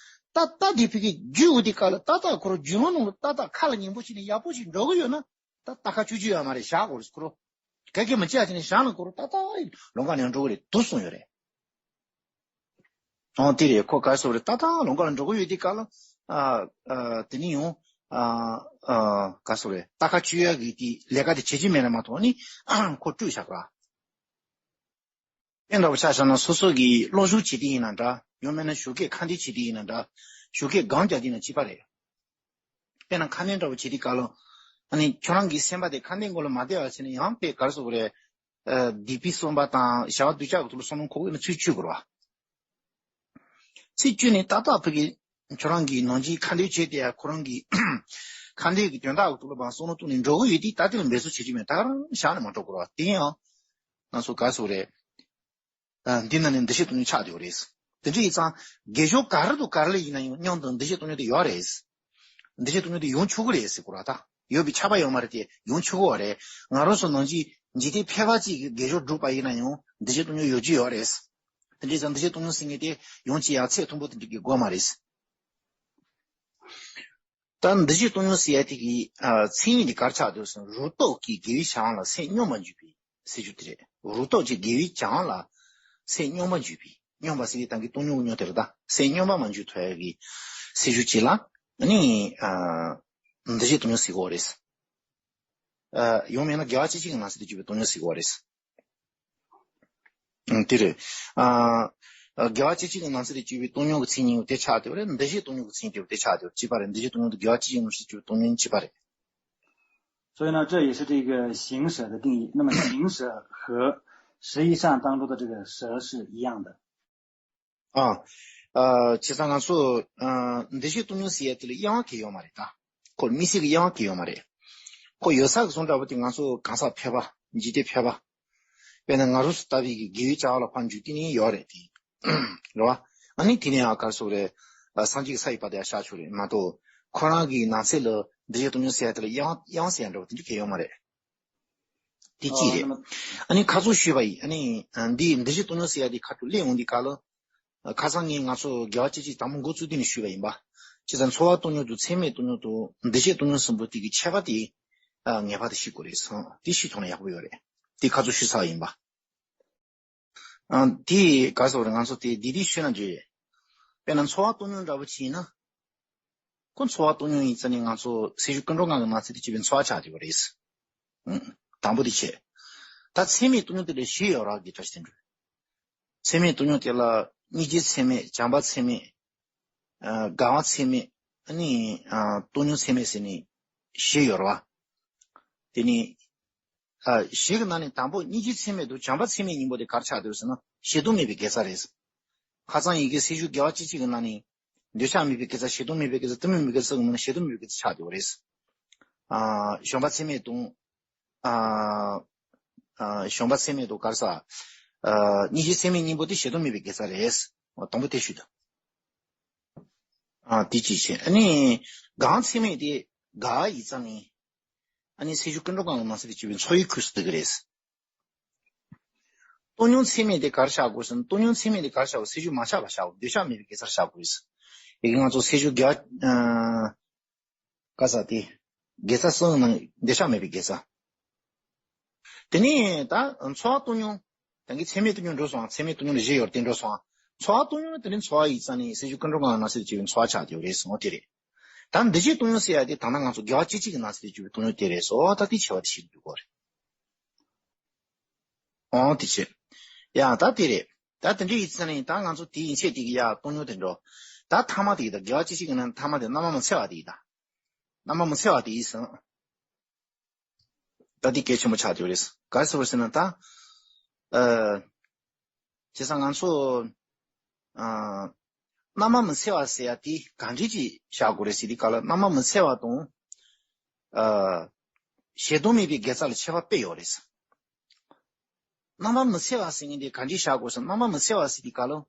བ། རྟ་རྟ་དེ་ཕ་གི་རྒྱུག་འོང་དུས་སྐབས་ལ་ཏག་ཏག་ཁོ་རང་རྒྱུག་ལམ་ནང་ལ་ཏག་ཏག་ཁ་ལ་ཉན་པོ་བྱས་ནས་ཡག་པོ་ཞིག་འགྲོ་གི་ཡོད་ན། ད་རྟ་ཁ་ཆུ་ཆུ་ཡོད་མ་རེད། བཞག་དགོས་རེད་ཁོ་རང་། ག་གེ་མ་བྱས་བྱས་ནས་བཞག་ན་ཁོ་རང་ཏག་ཏག་ལམ་ཁ་ནས་འགྲོ་གི་རེད་འདུག་གསུངས་ཡོད་རེད། ཨོ་དེ་རེད། ཁོ་ག་རེ་ཟེར་རེད། ཏག་ཏག་ལམ་ཁ་ལ་འགྲོ་གི་ཡོད་དུས་སྐབས་ལ། ཨ། ཨ། དེ་ནི་ཡང་། ཨ། ཨ། ག་རེ་ཟེར་རེད། རྟ་ཁ་ཆུ་ཡག་གི་དེ་ལས་ཀ་དེ་བྱེད་ཀྱི་མེད་ན་མ་གཏོགས་ནི་ཁོ་བཀྲུས་བཞག་གི་རེད། དཔེ་འདྲ་པོ་ཆ་བཞག་ན་སོ་སོ་གི་སློབ་སྦྱོང་བྱེད་དུས་ཡིན་ན་འདྲ། ཡང་མིན་ན་ཞོགས་ཀས་ཁ་འདོན་བྱེད་དུས་ཡིན་ན་འདྲ། ཞོགས་ཀས་སྒོམ་རྒྱག་དུས་ན་གཅིག་པ་རེད། དཔེར་ན་ཁ་འདོན་འདྲ་པོ་བྱེད་དུས་སྐབས་ལ། ཨ་ནི་ཁྱོད་རང་གི་སེམས་པ་དེ་ཁ་འདོན་སྒང་ལ་མ་བསྡད་པ་བྱས་ནས་ཡང་དཔེ་ག་རེ་ཟེར་དགོས་རེད། ཨ། སྡིག་པའི་བསམ་པ་དང་བྱ་བ་སྡུག་ཅག་གི་ཐོག་ལ་བསམ་བློ་འཁོར་དགོས་ན་ཚུར་བཅུག་དགོས་རེད་བ། ཚུར་བཅུག་ནས་ཏག་ཏག་ཕ་གི་ཁྱོད་རང་གི་ནང་གི་ཁ་འདོན་བྱས་ཏེ་ཡ་ཁོ་རང་གི་ཁ་འདོན་གྱི་དོན་དག་གི་ཐོག་ལ་བསམ་བློ་གཏོང་ནས་འགྲོ་གི་ཡོད་དུས་ད་དེ་ལ་འབད་རྩོལ་བྱེད་ཀྱི་མེད། ད་ག་རང་བཞག་ནས་མ་འགྲོ་དགོས་རེད་བ། དེ་ཡང་ང་ཚོ་ག་རེ་ཟེར་དགོས་རེད། ཨ། འདི་ནང་ནས་འདུ་ཤེས་སྟོང་ཉིད་ཆགས་བསྡད་ཡོད་རེད། དེ་འདྲ་ཡིན་ཙང་དགེ་སྦྱོར་ག་རེ་དང་ག་རེ་ལ་ཡིན་ན་ཡང་མཉམ་དུ་འདུ་ཤེས་སྟོང་ཉིད་དེ་ཡོད་རེད། འདུ་ཤེས་སྟོང་ཉིད་དེ་ཡོང་ཆོག་གི་རེད་ཟེར་གོ་ར། ད་ཡོད་པའི་ཁྱབ་པ་ཡོད་མ་རེད་དེ་ཡོང་ཆོག་གི་རེད། ང་རང་ཚོ་ནང་བཞིན་འཇིག་རྟེན་ཕལ་པ་ཅིག་གི་དགེ་སྦྱོར་སྒྲུབ་པ་ཡིན་ན་ཡང་འདུ་ཤེས་སྟོང་ཉིད་ཡོད་རྒྱུ་ཡོད་རེད། དེ་འདྲ་ཡིན་ཙང་འདུ་ཤེས་སྟོང་ཉིད་ཟེར་མཁན་དེ་ཡོང་ཆེད་ཡ་ཚད་མཐོན་པོ་དེ་འདྲ་གི་དགོས་མ་རེད། ད་འདུ་བྱེད་སྟོང་ཉིད་ཟེར་ཡ་དེ་གི་ཨ་མཚན་ཉིད་དེ་ག་རེ་ཆགས་འདུག་ཟེར་ན། རབ་ཏུ་བསྒོམས་ཀྱི་དགེ་བའི་བྱ་བ་ལ་སེམས་སྙོམས་པར་འཇུག་པའི་ཟེར་རྒྱུ་དེ་རེད། རབ་ཏུ་བསྒོམས་ཀྱི་དགེ་བའི་བྱ་བ་ལ་ སེམས་སྙོམས་པར་འཇུག་པའི་སྙོམས་པ་ཟེར་དེ་ད་གིན་སྟོང་ཉིད་ཀྱི་སྙོམས་དེ་རེད་ད། སེམས་སྙོམས་པར་མ་འཇུག་ཐུབ་ཡག་གི་སེམས་ཤུགས་ཅིག་ལ་ཨ་ནི་ཨ་འདུ་བྱེད་སྟོང་ཉིད་ཟེར་གྱི་ཡོད་རེད། ཨ་ཡང་མིན་ན་དགེ་བ་བཅུ་གཅིག་གི་ནང་གསེས་དེ་གྱུར་པའི་སྟོང་ཉིད་ཟེར་གྱི་ཡོད་རེད། ཨང་དེ་རེད། ཨ་དགེ་བ་བཅུ་གཅིག་གི་ནང་གསེས་དེ་གྱུར་པའི་སྟོང་ཉིད་ཀྱི་མཚན་ཉིད་དེ་ཆགས་བསྡད་པ་རེད། འདུ་བྱེད་སྟོང་ཉིད་ཀྱི་མཚན་ཉིད་དེ་ཆགས་བསྡད་པ་གཅིག་པ་རེད། འདུ་བྱེད་སྟོང་ཉིད་དང་དགེ་བ་བཅུ་གཅིག་གི་ནང་གསེས་དེ་གྱུར་པའི་སྟོང་ཉིད་གཅིག་པ་རེད། 所以呢，这也是这个行者的定义。那么行者和十一善当中的这个蛇是一样的。 ཨ། ཨ། བྱས་ཙང་ང་ཚོ་ཨ་འདུ་བྱེད་སྟོང་ཉིད་ཟེར་ཡ་དེ་ལ་དབྱེ་བ་གང་ཡང་ཡོད་མ་རེད་ད། ཁོ་དམིགས་བསལ་གྱི་དབྱེ་བ་གང་ཡང་ཡོད་མ་རེད། ཁོ་ཡོད་ས་གི་བཟོ་འདྲ་པོ་དེ་ང་ཚོ་གང་ཟག་ཕལ་པ། འཇིག་རྟེན་ཕལ་པ། དཔེར་ན་ང་རང་ཚོ་ལྟ་བུའི་གི་དགེ་བའི་བྱ་བ་ལ་ཕར་འཇུག་དེ་ནི་ཡོད་རེད་དེ། རེད་བ། ཨ་ནི་དེ་ནས་ཡང་ག་རེ་ཟེར་དགོས་རེད། ཨ་སངས་རྒྱས་ཀྱི་ས་ཡི་བར་དུ་ཡང་བཞག་ཆོག་རེད་མ་གཏོགས། ཁོ་རང་གི་ནང་གསེས་ལ་འདུ་བྱེད་སྟོང་ཉིད་ཟེར་ཡ་དེ་ལ་དབྱེ་བ་དབྱེ་བ་ཟེར་ཡ་འདྲ་པོ་དེ་འདྲ་གང་ཡང་ཡོད་མ་རེད། དེ་གཅིག་རེད། ཨ་ནི་ཁ་སང་ཞུས་པ་ཡིན། ཨ་ནི་འདི་འདུ་བྱེད་སྟོང་ཉིད་ཟེར་ཡ་དེ་ཁ་ཐུག་སླེབས་འོང་དུས་སྐབས་ལ། ཁ་སང་ངས་ང་ཚོ་དགེ་བ་བཅུ་གཅིག་དང་པོ་འགོ་བཙུགས་དུས་ནས་ཞུས་པ་ཡིན་པ། བྱས་ཙང་ཚོར་བ་སྟོང་ཉིད་དང་ཚད་མེད་སྟོང་ཉིད་དང་འདུ་བྱེད་སྟོང་ཉིད་གསུམ་པོ་དེ་གི་ཁྱད་པར་དེ་ངེས་པར་དུ་ཤེས་དགོས་རེད་བསམ། དེ་ཤེས་ཐུབ་ན་ཡག་པོ་ཡོད་རེད། དེ་ཁ་སང་ཞུས་ཚར་བ་ཡིན་པ། ཨ་དེ་ག་རེ་ཟེར་དགོས་རེད། ང་ཚོ་དེ་འདི་འདི་ཤོད་ན་འདྲ་རེད། དཔེར་ན་ཚོར་བ་སྟོང་ཉིད་འདྲ་པོ་ཅིག་ཡིན་ན། ཁོ་ཚོར་བ་སྟོང་ཉིད་ཡིན་ཙང་ནི་ང་ཚོ་སེམས་བྱུང་ཀུན་འགྲོ་ལྔ་གི་ནང་ཚན་དུ་སྐྱེས་པའི་ཚོར་བ་ཆགས་བསྡད་པ་རེད། ཨང་། དང་པོ་དེ་བྱས། ད་ཚད་མེད་སྟོང་ཉིད་དེ་ལ་བཞི་ཡོད་རེད་བ། དགེ་བ་བཅུ་གཅིག་དེ་འདྲ། ཚད་མེད་སྟོང་ཉིད་དེ་ལ་སྙིང་རྗེ་ཚད་མེད། བྱམས་པ་ཚད་མེད། ཨ་དགའ་བ་ཚད་མེད། ཨ་ནི་ཨ་སྟོང་ཉིད་ཚད་མེད་ཟེར་ནས་བཞི་ཡོད་རེད་བ། དེ་ནི་ཨ་བཞི་གི་ནང་ནས་དང་པོ་སྙིང་རྗེ་ཚད་མེད་དང་བྱམས་པ་ཚད་མེད་གཉིས་པོ་དེ་ག་རེ་ཆགས་བསྡད་ཡོད་ཟེར་ན་ཞེ་སྡང་མེད་པའི་དགེ་རྩ་རེད། ཁ་སང་ཡི་གེ་སེམས་བྱུང་དགེ་བ་བཅུ་གཅིག་གི་ནང་ནས། འདོད་ཆགས་མེད་པའི་དགེ་རྩ། ཞེ་སྡང་མེད་པའི་དགེ་རྩ། གཏི་མུག་མེད་པའི་དགེ་རྩ་གི་ནང་ནས་ཞེ་སྡང་མེད་པའི་དགེ་རྩ་ཆགས་བསྡད་ཡོད་རེད། ཨ་བྱམས་པ་ཚད་མེད་དང་། ཨ་ཨ་བྱམས་པ་ཚད་མེད་དང་ག་རེ་ཟེར། ཨ་སྙིང་རྗེ་ཚད་མེད་གཉིས་པོ་དེ་ཞེ་སྡང་མེད་པའི་དགེ་རྩ་རེད། ཨ་དང་པོ་དེ་ཞུས་དང་། ཨ་དེ་གཅིག་བྱས། ཨ་ནི་དགའ་བ་ཚད་མེད་དེ་དགའ་བ་ཡིན་ཙང་ནི། ཨ་ནི་སེམས་བྱུང་ཀུན་འགྲོ་གང་གི་ནང་ཚན་དུ་སྐྱེས་པའི་ཚོར་བའི་ཁུངས་སུ་འདུ་གི་རེད། སྟོང་ཉིད་ཚད་མེད་དེ་ག་རེ་བཞག་དགོས་ཟེར་ན། སྟོང་ཉིད་ཚད་མེད་དེ་ག་རེ་བཞག་དགོས། སེམས་བྱུང་མ་ཆགས་པ་བཞག་དགོས། འདོད་ཆགས་མེད་པའི་དགེ་རྩར་བཞག་དགོས། ཡི་གེ་ང་ཚོ་སེམས་བྱུང་དགེ་བ། ཨ་ག་རེ་ཟེར་དེ། དགེ་རྩ་གསུམ་ནང་འདོད་ཆགས་མེད་པའི་དགེ་རྩ། དེ་ནས་ད་ཚོར་བ་སྟོང་ཉིད། ད་གིན་ཚད་མེད་སྟོང་ཉིད་འགྲོ་སོང་། ཚད་མེད་སྟོང་ཉིད་ལ་བཞི་ཡོད་རེད། དེ་འགྲོ་སོང་། ཚོར་བ་སྟོང་ཉིད་དེ་ནི་ཚོར་བ་ཡིན་ཙང་ནི་སེམས་བྱུང་ཀུན་འགྲོ་གང་གི་ནང་ཚན་དུ་སྐྱེས་པའི་ཚོར་བ་ཆགས་བསྡད་ཡོད་རེད་ཟེར་བ་དེ་རེད། ད་འདུ་བྱེད་སྟོང་ཉིད་ཟེར་ཡ་དེ་ད་ལྟ་ང་ཚོ་དགེ་བ་བཅུ་གཅིག་གི་ནང་ཚན་དུ་སྐྱེས་པའི་སྟོང་ཉིད་དེ་རེད་སོ། ད་དེ་བྱ་བ་དེ་ཤེས་དགོས་རེད། ཨོ་དེ་བྱས། ཡ་ད་དེ་རེད། ད་དེ་འདྲ་ཡིན་ཙང་ནི་ད་ང་ཚོ་དེ་ཡན་ཆད་དེ་གི་ཡ་སྟོང་ཉིད་དེ་འགྲོ། ད་ཐ་མ་དེ་གི་ད་དགེ་བ་བཅུ་གཅིག་གི་ནང་ཐ་མ་དེ་རྣམ་པ་མི་འཚེ་བ་དེ་ཡིན་ད། རྣམ་པ་མི་འཚེ་བ་དེ་ཡིན་ཟེར། ད་འདི་གལ་ཆེན་པོ་ཆགས་བསྡད་ཡོད་རེད། ག་རེ་ཟེར་བ་ཟེར་ན་ད། ཨ། བྱས་ཙང་ང་ཚོ། ཨ། རྣམ་པ་མི་འཚེ་བ་ཟེར་ཡ་དེ་ག་འདྲ་ཅིག་བཞག་དགོས་རེད་ཟེར་དུས་སྐབས་ལ། རྣམ་པ་མི་འཚེ་བ་དང་། ཨ། ཞེ་སྡང་མེད་པའི་དགེ་རྩ་ལ་ཁྱད་པར་དཔེ་ཡོད་རེད། རྣམ་པ་མི་འཚེ་བ་ཟེར་མཁན་དེ་ག་འདྲ་བཞག་དགོས་ཟེར། རྣམ་པ་མི་འཚེ་བ་ཟེར་དུས་སྐབས་ལ།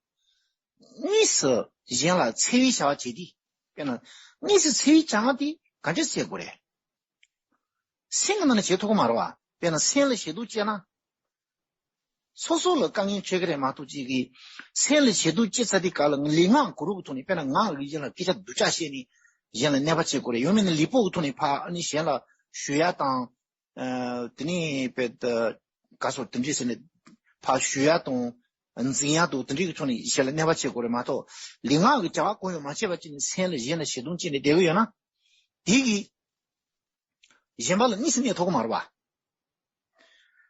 དངོས་སུ་གཞན་ལ་འཚེ་བའི་བྱ་བ་བྱེད་དུས། དཔེར་ན། དངོས་སུ་འཚེ་བའི་བྱ་བ་དེ་ག་འདྲ་བྱེད་དགོས་རེད། སེམས་ཀྱི་ནང་ནས་བྱེད་ཐུབ་ཀྱི་མ་རེད་བ། དཔེར་ན་སེམས་ལ་ཞེ་སྡང་སྐྱེས་ན། སོ་སོ་ལ་དཀའ་ངལ་འཕྲད་ཀྱི་རེད་མ་གཏོགས། ཅིག་གིས་སེམས་ལ་ཞེ་སྡང་སྐྱེས་ཚར་དུས་སྐབས་ལ་ལུས་ངག་གི་གུ་རུ་གི་ཐོག་ནས། དཔེར་ན་ངག་གིས་གཞན་ལ་སྐད་ཆ་སྡུག་ཅག་བཤད་ནས་གཞན་ལ་གནོད་པ་བྱེད་དགོས་རེད། ཡང་མིན་ན་ལུས་པོ་གི་ཐོག་ནས་ཕར་ཨ་ནི་གཞན་ལ་གཞུ་ཡ་དང་། ཨ། དེ་ནས་དཔེ་ད་ག་སོགས་དེ་འདྲས་ཟེར་ནས་ཕར་གཞུ་ཡ་དང་འཛིང་ཡ་དང་དེ་འདྲས་ཀྱི་ཐོག་ནས་གཞན་ལ་གནོད་པ་བྱེད་དགོས་རེད་མ་གཏོགས། ལུས་ངག་གི་བྱ་བ་གང་ཡང་མ་བྱས་པ་ཅིག་ནས་སེམས་ལ་གཞན་ལ་ཞེ་སྡང་སྐྱེས་ནས་བསྡད་ཀྱི་ཡོད་ན། དེ་གིས་གཞན་པ་ལ་དངོས་སུ་གནོད་ཐུབ་ཀྱི་མ་རེད་བ།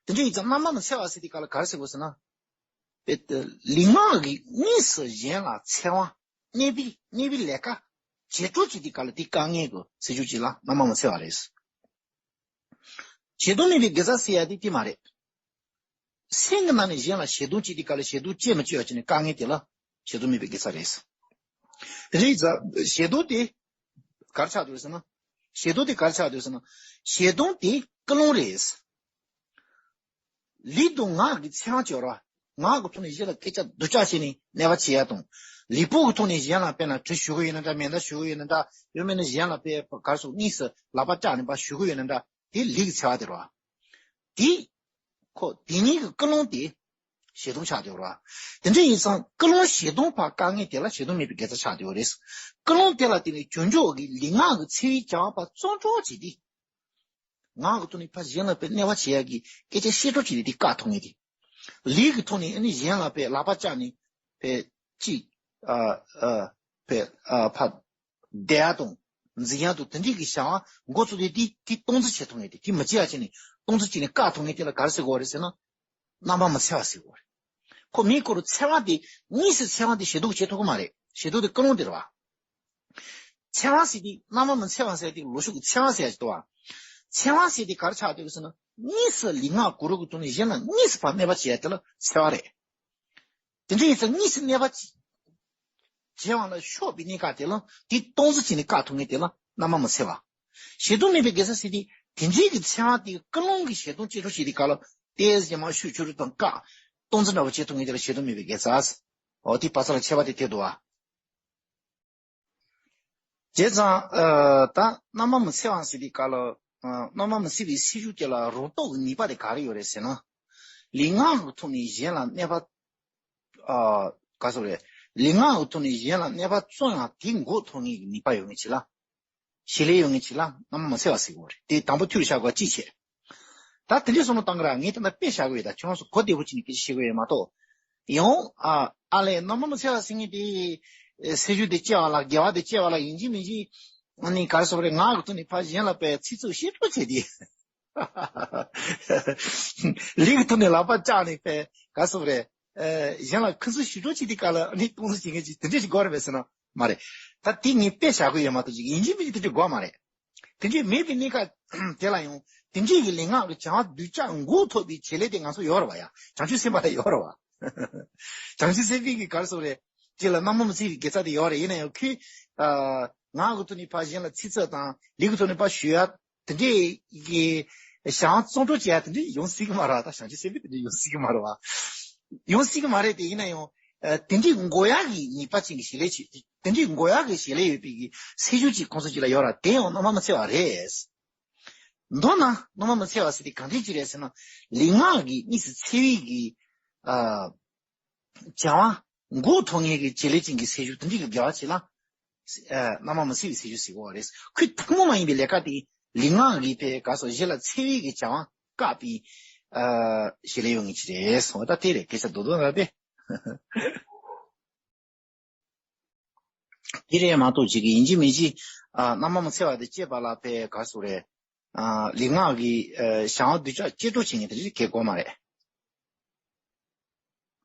དེ་འདྲ་ཡིན་ཙང་རྣམ་པ་མི་འཚེ་བ་ཟེར་དུས་སྐབས་ལ་ག་རེ་ཟེར་དགོས་ཟེར་ན། དཔེ་ལུས་ངག་གིས་དངོས་སུ་གཞན་ལ་འཚེ་བ། གནོད་པའི་གནོད་པའི་ལས་ཀ་བྱེད་སྤྲོ་བྱེད་དུས་སྐབས་ལ་དེ་དཀའ་ངལ་གྱི་སེལ་ཕྱོགས་ཅིག་ལ་རྣམ་པ་མི་འཚེ་བ་རེད། ཞེ་སྡང་མེད་པའི་དགེ་རྩ་ཟེར་ཡ་དེ་དེ་མ་རེད། སེམས་ཀྱི་ནང་ནས་གཞན་ལ་ཞེ་སྡང་སྐྱེས་དུས་སྐབས་ལ་ཞེ་སྡང་སྐྱེ་མི་སྐྱེ་བ་བྱས་ནས་དཀའ་ངལ་དེ་ལ་ཞེ་སྡང་མེད་པའི་དགེ་རྩ་རེད། དེ་རེད་ཙང་ཞེ་སྡང་དེ་ག་རེ་ཆགས་འདུག་ཟེར་ན། ཞེ་སྡང་དེ་ག་རེ་ཆགས་འདུག་ཟེར་ན། ཞེ་སྡང་དེ་ཀུན་སློང་རེད། ལུས་དང་ངག་གི་འཚེ་བ་སྐྱེ་བ། ངག་གི་ཐོག་ནས་གཞན་ལ་སྐད་ཆ་སྡུག་ཅག་བཤད་ནས་གནོད་པ་བྱེད་ཡ་དང་། ལུས་པོ་གི་ཐོག་ནས་གཞན་ལ་དཔེར་ན་གྲི་གཞུ་གི་ཡོད་ན་འདྲ། མེ་མདའ་གཞུ་གི་ཡོད་ན་འདྲ། ཡང་མིན་ན་གཞན་ལ་དཔེ་ག་རེ་ཟེར། དངོས་སུ་ལག་པ་བཀྱགས་ནས་ཕར་གཞུ་གི་ཡོད་ན་འདྲ། དེ་ལུས་ཀྱི་འཚེ་བ་དེ་རེད་བ། དེ་ཁོ་དེ་གཉིས་ཀྱི་ཀུན་སློང་དེ་ཞེ་སྡང་ཆགས་བསྡད་ཡོད་རེད་བ། དེ་འདྲ་ཡིན་ཙང་ཀུན་སློང་ཞེ་སྡང་བར་དཀའ་ངལ་དེ་ལ་ཞེ་སྡང་མེད་པའི་དགེ་རྩ་ཆགས་བསྡད་ཡོད་རེད། ཀུན་སློང་དེ་ལ་བརྟེན་ནས་ཅུང་ཅུང་གི་ལུས་ངག་གི་འཚེ་བའི་བྱ་བ་ཕར་བརྩོན་འགྲུས་བྱེད་དུས། ངག་གི་ཐོག་ནས་ཕར་གཞན་ལ་དཔེ་གནོད་པ་བྱེད་ཡ་གི་སྐད་ཆ་བཤད་སྤྲོ་བྱེད་དུས་དེ་བཀག་ཐུབ་ངེས་ཏེ། ལས་ཀྱི་ཐོག་ནས་ཨ་ནི་གཞན་ལ་པའི་ལག་པ་བཅག་ནས་པའི་ཅིག་ཨ་ཨ་པའི་ཨ་ཕ་བསྡད་ཡ་དང་འཛིན་ཡ་དང་དེ་འདྲའི་གི་བྱ་བ་འགོ་ཚུགས་དུས་དེ་དེ་སྟངས་འཛིན་བྱེད་ཐུབ་མཁན་དེ་དེ་མི་བྱེད་ཡ་བྱས་ནས་སྟངས་འཛིན་བྱས་ནས་བཀག་ཐུབ་མཁན་དེ་ལ་ག་རེ་ཟེར་དགོས་རེད་ཟེར་ན། རྣམ་པ་མི་འཚེ་བ་ཟེར་དགོས་རེད། ཁོ་མིའི་སྐོར་འཚེ་བ་དེ་དངོས་སུ་འཚེ་བ་དེ་བྱེད་སྡུག་བྱེད་ཐུབ་ཀྱི་མ་རེད། བྱེད་སྡུག་དེ་ཀུན་སློང་དེ་རེད་བ། འཚེ་བ་ཟེར་དེ་རྣམ་པ་མི་འཚེ་བ་ཟེར་དེ་ལོ་ཕྱུགས་ཀྱི་འཚེ་བ་ཟེར་ཡ་ཅིག་འདུག་བ། འཚེ་བ་ཟེར་དེ་ག་རེ་ཆགས་འདུག་ཟེར་ན་དངོས་སུ་ལུས་ངག་གི་རོ་གི་ཐོག་ནས་གཞན་ལ་དངོས་སུ་ཕར་གནོད་པ་བྱེད་ཡ་དེ་ལ་འཚེ་བ་རེད། དེ་འདྲ་ཡིན་ཙང་དངོས་སུ་གནོད་པ་བྱེད་པ་ལ་ཤོར་བའི་གནས་སྐབས་དེ་ལ་དེ་སྟངས་འཛིན་བྱས་ནས་བཀག་ཐུབ་མཁན་དེ་ལ་རྣམ་པ་མི་འཚེ་བ། བྱེད་སྡུག་མེད་པའི་དགེ་རྩ་ཟེར་དེ་དེ་འདྲའི་གི་འཚེ་བ་དེ་ཀུན་སློང་གི་བྱེད་སྟངས་ཅི་འདྲ་ཞིག་དེ་ག་ལ་ཏོག་ཙམ་མར་ཤུགས་ཆུང་རུ་དང་བཀག་སྟངས་འཛིན་འདྲ་བོ་བྱེད་ཐུབ་མཁན་དེ་ལ་བྱེད་སྡུག་མེད་པའི་དགེ་རྩ། འོ་དེ་བར་ཚ་ལ་ཁྱད་པར་དེ་ཐེབས་འདུག་བ། བྱས་ཙང་ཨ་ད་རྣམ་པ་མི་འཚེ་བ་ཟེར་དེ་ག་ལ་ཨ་རྣམ་པ་མི་འཚེ་བའི་སེལ་ཤུགས་དེ་ལ་རང་རྟོགས་ཀྱི་ནུས་པ་དེ་ག་རེ་ཡོད་རེད་ཟེར་ན། ལུས་ངག་གི་ཐོག་ནས་གཞན་ལ་གནོད་པ་ཨ་ག་ཟེར་རེད། ལུས་ངག་གི་ཐོག་ནས་གཞན་ལ་གནོད་པ་བསྐྱལ་ཡང་དེ་འགོག་ཐུབ་མཁན་གྱི་ནུས་པ་ཡོད་མཁན་ཅིག་ལ། བྱེད་ལས་ཡོད་མཁན་ཅིག་ལ་རྣམ་པ་མི་འཚེ་བ་ཟེར་གྱི་ཡོད་རེད། དེ་དང་པོ་ཐུགས་ལ་བཞག་དགོས་ཅི་བྱེད། ད་དེ་འདྲའི་བསམ་བློ་བཏང་གི་ར་ངས་ད་ལྟ་དཔེ་བཞག་གི་ཡོད། ད་ཁྱོད་རང་ཚོ་གོ་བདེ་པོ་བྱས་ནས་སྐད་ཆ་བཤད་གི་ཡོད་མ་གཏོགས། ཡང་ཨ་ཨ་ལས་རྣམ་པ་མི་འཚེ་བ་ཟེར་མཁན་དེ་སེམས་ཤུགས་དེ་སྐྱེ་བ་ལ་དགེ་བ་དེ་སྐྱེ་བ་ལ་ཡིན་གཅིག་མིན་གཅིག་ཨ་ནི་ག་རེ་ཟེར་དགོས་རེད། ངག་གི་ཐོག་ནས་ཕར་གཞན་ལ་པའི་ཚིག་རྩུབ་བཤད་སྤྲོ་བྱས་ཏེ། ལུས་ཀྱི་ཐོག་ནས་ལག་པ་བཅག་ནས་པའི་ག་རེ་ཟེར་དགོས་རེད། ཨ་གཞན་ལ་ཁུ་སིམ་ཞུ་སྤྲོ་བྱས་དུས་སྐབས་ལ་ཨ་ནི་སྟངས་འཛིན་བྱེད་མཁན་ཅིག་དེ་འདྲ་ཞིག་དགོས་རེད་པས་ཟེར་ན་མ་རེད། ད་དེ་ངས་དཔེ་བཞག་གི་ཡོད་མ་གཏོགས་ཅིག་ཡིན་གཅིག་མིན་གཅིག་དེ་འདྲ་དགོས་མ་རེད། དེ་འདྲ་མེད་པའི་གནས་སྐབས་དེ་ལ་ཡང་དེ་འདྲའི་གི་ལུས་ངག་གི་བྱ་བ་སྡུག་ཅག་འགོག་ཐུབ་པའི་བྱེད་ལས་དེ་ང་ཚོ་ཡོད་རེད་བ་ཡ། བྱང་ཆུབ་སེམས་དཔའ་ལ་ཡོད་རེད་བ། བྱང་ཆུབ་སེམས་དཔའི་གི་ག་རེ་ཟེར་དགོས་རེད། དེ་ལ་རྣམ་པ་མི་འཚེ་བའི་དགེ་རྩ་དེ་ཡོད་རེད། ཡིན་ན་ཡང་ཁོས་ཨ་ངག་གི་ཐོག་ནས་ཕར་གཞན་ལ་ཚིག་རྩུབ་དང་ལུས་ཀྱི་ཐོག་ནས་ཕར་ཞུ་ཡ་དེ་འདྲའི་གི་བྱང་བཙོང་སྤྲོ་བྱེད་ཡ་དེ་འདྲའི་ཡོང་སྲིད་ཀྱི་མ་རེད་བ། ད་བྱང་ཆུབ་སེམས་དཔའི་དེ་འདྲའི་ཡོང་སྲིད་ཀྱི་མ་རེད་བ། ཡོང་སྲིད་ཀྱི་མ་རེད་དེ། ཡིན་ན་ཡང་ཨ་དེ་འདྲའི་འགོག་ཡག་གི་ནུས་པ་ཅན་གྱི་བྱེད་ལས་ཅིག་དེ་འདྲའི་འགོག་ཡག་གི་བྱེད་ལས་ཡོད་པའི་གི་སེམས་ཤུགས་ཅིག་ཁོང་ཚོ་ཅིག་ལ་ཡོད་ར། དེ་ཡང་རྣམ་པ་མི་འཚེ་བ་རེད། མདོར་ན་རྣམ་པ་མི་འཚེ་བ་ཟེར་དེ་གང་འདྲ་ཅིག་རེད་ཟེར་ན། ལུས་ངག་གི་གཉིས་སུ་འཚེ་བའི་གི་ཨ་བྱ་བ་འགོག་ཐུབ་མཁན་གྱི་བྱེད་ལས་ཅན་གྱི་སེམས་ཤུགས་དེ་འདྲ་གི་དགེ་བ་ཅིག་ལ་ཨ་རྣམ་པ་མི་འཚེ་བའི་སེམས་ཤུགས་ཟེར་གྱི་ཡོད་རེད། ཁོས་ཐུན་མོང་མ་ཡིན་པའི་ལས་ཀ་དེ་ལུས་ངག་གི་ཕའི་ག་རེ་ཟེར་གཞན་ལ་འཚེ་བའི་གི་བྱ་བ་བཀག་པའི་ཨ་བྱེད་ལས་ཡོད་མཁན་ཅིག་རེད། འོ་ད་དེ་རེད། སྐད་ཆ་རྡོག་རྡོག་རེད་པས། དེ་རེད་མ་གཏོགས་ཅིག་གི་ཡིན་གཅིག་མིན་གཅིག་ཨ་རྣམ་པ་མི་འཚེ་བ་དེ་སྐྱེས་པ་ལ་ཕའི་ག་རེ་ཟེར་དགོས་རེད། ཨ་ལུས་ངག་གི་ཨ་བྱ་བ་སྡུག་ཅག་སྐྱེ་སྤྲོ་བྱེད་མཁན་དེ་འདྲ་གལ་དགོས་མ་རེད།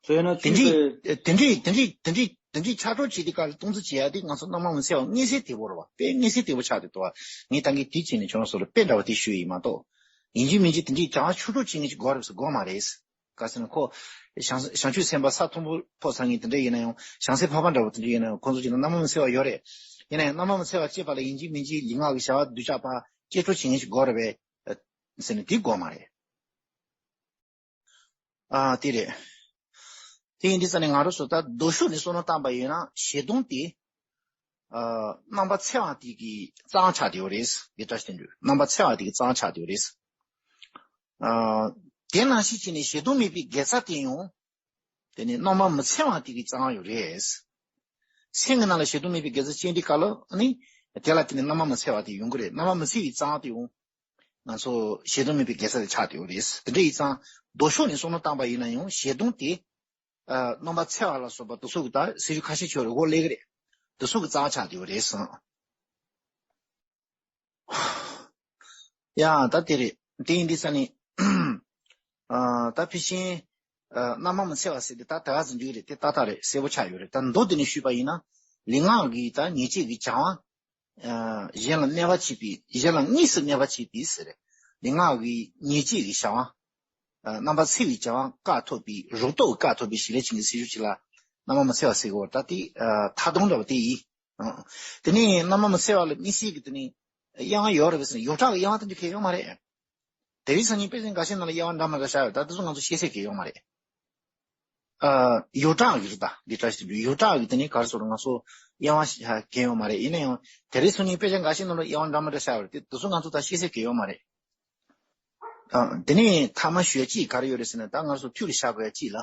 བྱས་ན་དེ་ཅིག་འདྲའི་གི་དེ་འདྲའི་དེ་འདྲའི་དེ་འདྲའི་དེ་འདྲའི་ཆགས་སྤྲོ་བྱེད་དུས་སྐབས་ལ་སྟངས་འཛིན་བྱེད་ཡ་དེ་ང་ཚོ་རྣམ་པ་མི་འཚེ་བ་མངོན་གསལ་དོད་པོ་རེད་བ། དཔེ་མངོན་གསལ་དོད་པོ་ཆགས་བསྡད་འདུག་བ། ངས་ད་གིན་དེ་བྱས་ནས་ཁྱོད་རང་ཚོ་ལ་དཔེ་འདྲ་བ་དེ་ཞུས་ཡིན་མ་གཏོགས། ཡིན་གཅིག་མིན་གཅིག་དེ་འདྲའི་བྱ་བ་ཆགས་སྤྲོ་བྱེད་མཁན་ཅིག་དགོས་རེད་ཟེར་དགོས་མ་རེད། ག་ཟེར་ན་ཁོ་བྱང་བྱང་ཆུབ་སེམས་དཔའ་ས་མཐོན་པོ་ཕོག་ཚར་མཁན་དེ་འདྲ་ཡིན་ན་ཡང་། བྱང་སེམས་འཕགས་པ་འདྲ་བོ་དེ་འདྲ་ཡིན་ན་ཡང་། ཁོང་ཚོ་གཅིག་ལ་རྣམ་པ་མི་འཚེ་བ་ཡོད་རེད། ཡིན་ན་ཡང་རྣམ་པ་མི་འཚེ་བ་སྐྱེས་པ་ལ་ཡིན་གཅིག་མིན་གཅིག་ལུས་ངག་གི་བྱ་བ་སྡུག་ཅག་ཕར་སྐྱེ་སྤྲོ་བྱེད་མཁན་ཅིག་དགོས་རེད་པས་ཟེར་ན་དེ་དགོས་མ་རེད། ཨ་དེ་རེད། དེ་ཡིན་དུས་ཙ་ནས་ང་རང་ཚོ་ད་ལྡོག་ཕྱོགས་ནས་བསམ་བློ་བཏང་པ་ཡིན་ན་ཞེ་སྡང་དེ་ཨ་རྣམ་པ་འཚེ་བ་དེ་གི་རྩ་བ་ཆགས་བསྡད་ཡོད་རེད། འདི་ལྟར་བསྟན་དུས་རྣམ་པ་འཚེ་བ་དེ་གི་རྩ་བ་ཆགས་བསྡད་ཡོད་རེད། ཨ་དེ་ནང་བཞིན་བྱས་ནས་ཞེ་སྡང་མེད་པའི་དགེ་རྩ་དེ་ཡང་དེ་ནི་རྣམ་པ་མི་འཚེ་བ་དེ་གི་རྩ་བ་ཡོད་རེད། སེམས་ཀྱི་ནང་ལ་ཞེ་སྡང་མེད་པའི་དགེ་རྩ་སྐྱེས་དུས་སྐབས་ལ་ཨ་ནི་དེ་ལ་དེ་ནི་རྣམ་པ་མི་འཚེ་བ་དེ་ཡོང་གི་རེད། རྣམ་པ་མི་འཚེ་བའི་རྩ་བ་དེ་ཡང་ང་ཚོ་ཞེ་སྡང་མེད་པའི་དགེ་རྩ་དེ་ཆགས་བསྡད་ཡོད་རེད། དེ་འདྲ་ཡིན་ཙང་ལྡོག་ཕྱོགས་ནས་བསམ་བློ་བཏང་པ་ཡིན་ན་ཡང་ཞེ་སྡང་དེ་ཨ་རྣམ་པ་འཚེ་བ་ལ་སོགས་པ་དེ་ཚོ་གི་ད་སེལ་ཤུགས་ཁ་ཤས་ཆེ་བ་རེད། འོག་སླེབས་ཀྱི་རེད། དེ་ཚོ་གི་རྩ་བ་ཆགས་བསྡད་ཡོད་རེད་བསམ། ཡ་ད་དེ་རེད། དེ་ཡིན་དུས་ཙ་ནི་ཨ་ད་ཕལ་ཆེར་ཨ་རྣམ་པ་མི་འཚེ་བ་ཟེར་དེ་ད་ད་ག་ཟིན་རྒྱུ་རེད། དེ་ཏག་ཏག་རེད། གསལ་པོ་ཆགས་ཡོད་རེད། ད་མདོ་དེ་ནས་ཞུས་པ་ཡིན་ན་ལུས་ངག་གི་ད་ཉེས་བྱས་ཀྱི་བྱ་བ་ཨ་གཞན་ལ་གནོད་པ་བྱེད་པའི་གཞན་ལ་དངོས་སུ་གནོད་པ་བྱེད་པའི་ཟེར་རེད། ལུས་ངག་གི་ཉེས་བྱས་ཀྱི་བྱ་བ་ཨ་རྣམ་པ་འཚེ་བའི་བྱ་བ་བཀག་ཐུབ་པའི་རང་རྟོགས་བཀག་ཐུབ་པའི་བྱེད་ལས་ཅན་གྱི་སེམས་ཤུགས་ཅིག་ལ་རྣམ་པ་མི་འཚེ་བ་ཟེར་གོ། ད་དེ་ཨ་མཐའ་སྡོམ་འདྲ་བ་དེ་ཡིན། ཨང་། དེ་ནས་རྣམ་པ་མི་འཚེ་བ་ལ་དམིགས་བསལ་གྱི་དེ་ནས་དབྱེ་བ་ཡོད་རེད་པས་ཟེར་ན་ཡོངས་གྲགས་ཀྱི་དབྱེ་བ་དེ་འདྲ་གང་ཡང་ཡོད་མ་རེད། དེ་རིང་སང་ཉིན་དཔེ་ཆ་འགའ་ཤས་ནང་ལ་དབྱེ་བ་འདྲ་མི་འདྲ་བཞག་ཡོད། ད་དེ་ཚོ་ང་ཚོ་ཤེས་ཚད་གང་ཡང་ཡོད་མ་རེད། ཨ་ཡོངས་གྲགས་ཀྱི་རེད། ད་འདི་འདྲ་ཞིག་ཡོངས་གྲགས་ཀྱི་དེ་ནས་ག་རེ་ཟེར་ང་ཚོ་དབྱེ་བ་ཞིག་གང་ཡང་ཡོད་མ་རེད། ཡིན་ན་ཡང་དེ་རིང་སང་ཉིན་དཔེ་ཆ་འགའ་ཤས་ནང་ལ་དབྱེ་བ་འདྲ་མི་འདྲ་བཞག་ཡོད་རེད། དེ་དེ་ཚོ་ང་ཚོ་ད་ཤེས་ཚད་གང་ཡང་ཡོད་མ་རེད། ཨ་དེ་ནས་མཐའ་མ་ཞུ་ཡ་གཅིག་ག་རེ་ཡོད་རེད་ཟེར་ན། ད་ང་ཚོ་ཐུགས་ལ་བཞག་དགོས་ཡ་གཅིག་ལ།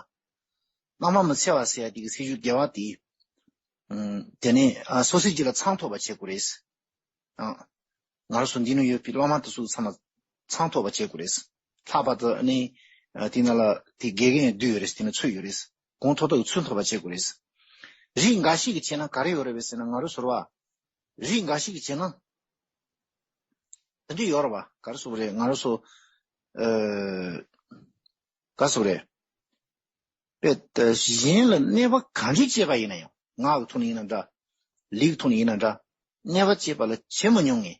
རྣམ་པ་མི་འཚེ་བ་ཟེར་ཡ་དེ་གི་སེམས་ཤུགས་དགེ་བ་དེ། ཨུམ། དེ་ནས་ཨ་སོ་སོའི་རྒྱུད་ལ་ཚང་ཐོབ་པ་བྱེད་དགོས་རེད། ཨ། ང་རང་ཚོ་འདི་ནང་ཡོད་པའི་སློབ་མ་དེ་ཚོ་ཚང་མ་ཚང་ཐོབ་པ་བྱེད་དགོས་རེད། ལྷག་པར་དུ་ཨ་ནི་ ཨ་དེ་ནང་ལ་དེ་དགེ་རྒན་བསྡུས་ཡོད་རེད། དེ་ནང་ཚུད་ཡོད་རེད། གོང་མཐོ་ཐོག་གི་ཚུན་ཐོབ་པ་བྱེད་དགོས་རེད། རིགས་འགའ་ཞིག་གིས་བྱས་ན་ག་རེ་ཡོད་རེད་པས་ཟེར་ན། ང་རང་ཚོ་རེད་བ། རིགས་འགའ་ཞིག་གིས་བྱས་ན། དེ་འདྲ་ཡོད་རེད་བ། ག་རེ་ཟེར་དགོས་རེད། ང་རང་ཚོ། ཨ། ག་རེ་ཟེར་དགོས་རེད། པས་གཞན་ལ་གནོད་པ་གང་འདྲ་བྱས་པ་ཡིན་ན་ཡང་། ངག་གི་ཐོག་ནས་ཡིན་ན་འདྲ། ལུས་ཀྱི་ཐོག་ནས་ཡིན་ན་འདྲ། གནོད་པ་བྱས་པ་ལ་བྱེད་མི་མྱོང་ངས།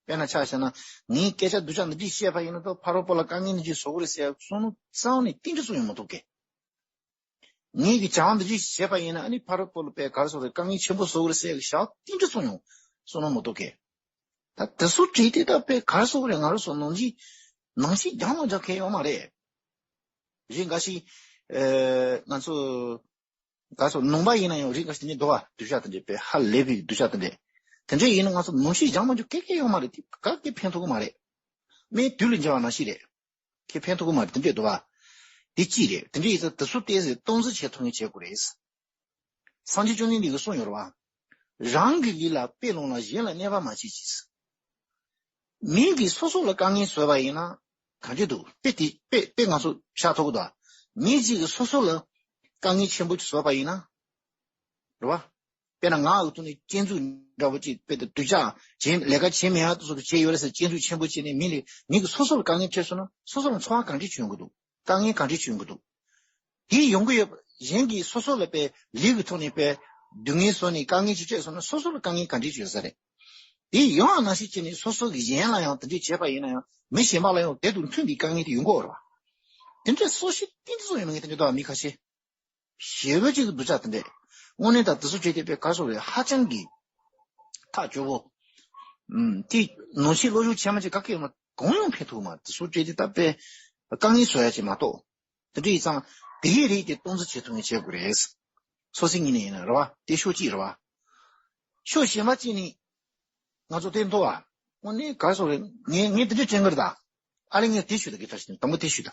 དཔེར་ན་ཆ་བཞག་ན། ངས་སྐད་ཆ་སྡུག་ཅག་འདི་འདྲས་བཤད་པ་ཡིན་ན་ད་ཕ་རོལ་པོ་ལ་དཀའ་ངལ་འདི་འདྲས་བཟོ་གི་རེད་ཟེར་བསམ་བློ་རྩ་བ་ནས་ཏིལ་འབྲུ་ཙམ་ཡང་མི་ཐོགས་གས། ངེད་ཀྱིས་བྱ་བ་འདི་འདྲས་བྱས་པ་ཡིན་ན་ཨ་ནི་ཕ་རོལ་པོ་ལ་པས་ག་རེ་ཟེར་དགོས་རེད། དཀའ་ངལ་ཆེན་པོ་བཟོ་གི་རེད་ཟེར་གི་བྱ་བ་ཏིལ་འབྲུ་ཙམ་ཡང་བསམ་བློ་མི་ཐོགས་གས། ད་དེ་ཚོ་བྲིས་ཏེ་ད་པས་ག་རེ་ཟེར་དགོས་རེད། ང་རང་ཚོ་ནང་བཞིན་ནང་བཞིན་རྒྱང་མ་རྒྱག་མཁན་ཡོད་མ་རེད། རིགས་འགའ་ཞིག་ཨེ། ང་ཚོ་ག་རེ་ཟེར། ནང་པ་ཡིན་ན་ཡང་རིགས་འགའ་ཞིག་དེ་འདྲས་འདུག་བ། སྡུག་ཅག་དེ་འདྲས་པས་ཧ་ལས་པའི་སྡུག་ཅག་དེ་འདྲས། དེ་འདྲས་ཡིན་ན་ང་ཚོ་ནང་བཞིན་རྒྱང་མ་རྒྱག་མཁན་གང་ཡང་ཡོད་མ་རེད། དེ་ག་གེ་ཕན་ཐོགས་གི་མ་རེད། མི་དུག་ལ་འཇལ་བ་ནང་བཞིན་རེད། ཁེ་ཕན་ཐོགས་ཀྱི་མ་རེད། དེ་འདྲས་འདུག་བ། དེ་གཅིག་རེད། དེ་འདྲས་ཡིན་ཙང་དེ་ཚོ་ཏོག་ཙམ་སྟོང་ཟད་བྱེད་ཐུབ་མཁན་བྱེད་དགོས་རེད། སངས་རྒྱས་བཅོམ་ལྡན་འདས་ཀྱིས་གསུངས་ཡོད་རེད་བ། རང་གི་ལུས་ལ་དཔེ་ལོངས་ལ་གཞན་ལ་གནོད་པ་མ་བྱེད་ཅིག། མི་གིས་སོ་སོ་ལ་དཀའ་ངལ་བཟོས་པ་ཡིན་ན་གང་འདྲས་འདུག། དཔེ་དེ་དཔེ་དཔེ་ང་ཚོ་བཞག་ཐུབ་ཀྱི་འདུག། མི་གཅིག་གིས་སོ་སོ་ལ་དཀའ་ངལ་ཆེན་པོ་ཅིག་བཟོས་པ་ཡིན་ན། རེད་བ། དཔེར་ན་ངག་གི་ཐོག་ནས་སྐྱོན་འཛུགས་འདྲ་པོ་ཅིག། དཔེ་དེ་སྡུག་ཅག་བྱེད། ལས་ཀ་བྱེད་མི་ཡག་དེ་ཚོ་བྱས་ཡོད་རེད་ཟེར་སྐྱོན་འཛུགས་ཆེན་པོ་བྱས་ནས་མི་ལ་མི་གིས་སོ་སོ་ལ་དཀའ་ངལ་འཕྲད་སོང་ན་སོ་སོ་ལ་འཚོ་བ་གང་འདྲས་བྱུང་གི་འདུག། དཀའ་ངལ་གང་འདྲས་བྱུང་གི་འདུག། དེ་ཡོང་གི་ཡོད་པ། གཞན་གྱིས་སོ་སོ་ལ་པའི་ལུས་ཀྱི་ཐོག་ནས་པའི་སྡུག་བསྔལ་བཟོས་ནས་དཀའ་ངལ་ཅིག་སྤྲད་སོང་ན་སོ་སོ་ལ་དཀའ་ངལ་གང་འདྲས་བྱུང་ས་རེད། དེ་ཡོང་བ་ནང་བཞིན་བྱས་ནས་སོ་སོ་གིས་གཞན་ལ་ཡང་དེ་འདྲས་བྱས་པ་ཡིན་ན་ཡང་མི་གཞན་པ་ལ་ཡང་དེ་དང་མཐུན་པའི་དཀའ་ངལ་དེ་ཡོང་གི་ཡོད་རེད་བ། དེ་འདྲས་སོ་སྐྱེ་ཏིལ་འབྲུ་ཙམ་ཡང་མེད་མཁན་དེ་འདྲས་འདུག་བ། མི་ཁ་ཤས། ཞེ་པོ་ཅིག་གི་སྡུག་ཅག་དེ་འདྲས། དངོས་གནས་ད་དེ་ཚོ་བྱས་ཏེ་པའི་ག་རེ་ཟེར་དགོས་རེད། ཧ་ཅང་གི་ཐག་ཆོད་པོ། ཨུམ། དེ་ནང་བཞིན་བློ་སྦྱོང་ཆེན་མོ་ཅིག་ག་གེ་ཡོད་མ། གང་ཡང་ཕན་ཐོགས་མ། དེ་ཚོ་བྱས་ཏེ་ད་པའི་དཀའ་ངལ་བཟོ་ཡ་ཅིག་མ་གཏོགས། དེ་འདྲ་ཡིན་ཙང་དེ་གའི་རིགས་དེ་སྟོང་ཟད་བྱེད་ཐུབ་མཁན་བྱེད་དགོས་རེད། སོ་སོའི་ངོས་ནས་ཡིན་ན་རེད་བ། དེ་ཕྱོགས་གཅིག་རེད་བ། ཕྱོགས་གཞན་པ་གཅིག་ནི། ང་ཚོ་དེ་མཐོ་བ། དངོས་གནས་ག་རེ་ཟེར་དགོས་རེད། ངས་ངས་དེ་འདྲ་དྲན་གི་རེད་ད། ཨ་ལས་ངས་དེ་ཞུ་ད་གི་ད་ཞུ་ད། དང་པོ་དེ་ཞུ་ད།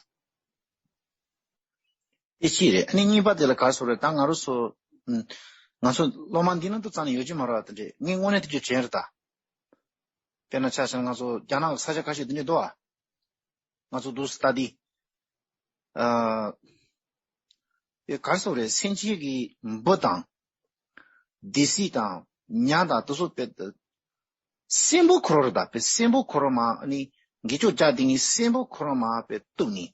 དེ་གཅིག་རེད། ཨ་ནི་གཉིས་པ་དེ་ལ་ག་རེ་ཟེར་དགོས་རེད། ད་ང་རང་ཚོ། ཨུམ། ང་ཚོ་སློབ་མ་འདི་ནང་དུ་རྩ་ནས་ཡོད་ཀྱི་མ་རེད་བ། དེ་འདྲས་ངས་དངོས་གནས་དེ་འདྲས་དྲན་རེད་ད། དཔེར་ན་ཆ་བཞག་ན་ང་ཚོ་རྒྱ་ནག་གི་ས་ཆ་ཁ་ཤས་འདི་འདྲས་འདུག་བ། ང་ཚོ་འདུག་སེ་ལྟ་དུས། ཨ། དེ་ག་རེ་ཟེར་དགོས་རེད། སེམས་ཅན་གྱི་འབུ་དང་། སྡེ་སྲིད་དང་ཉ་དང་དེ་ཚོ་དཔེ་ད། གསོན་པོ་ཁོ་རང་རེད་ད། དཔེ་གསོན་པོ་ཁོ་རང་མར་ཨ་ནི་འགྱེད་ཕྱོགས་རྒྱག་བསྡད་མཁན་གསོན་པོ་ཁོ་རང་མར་དཔེ་གཏུབ་ནས།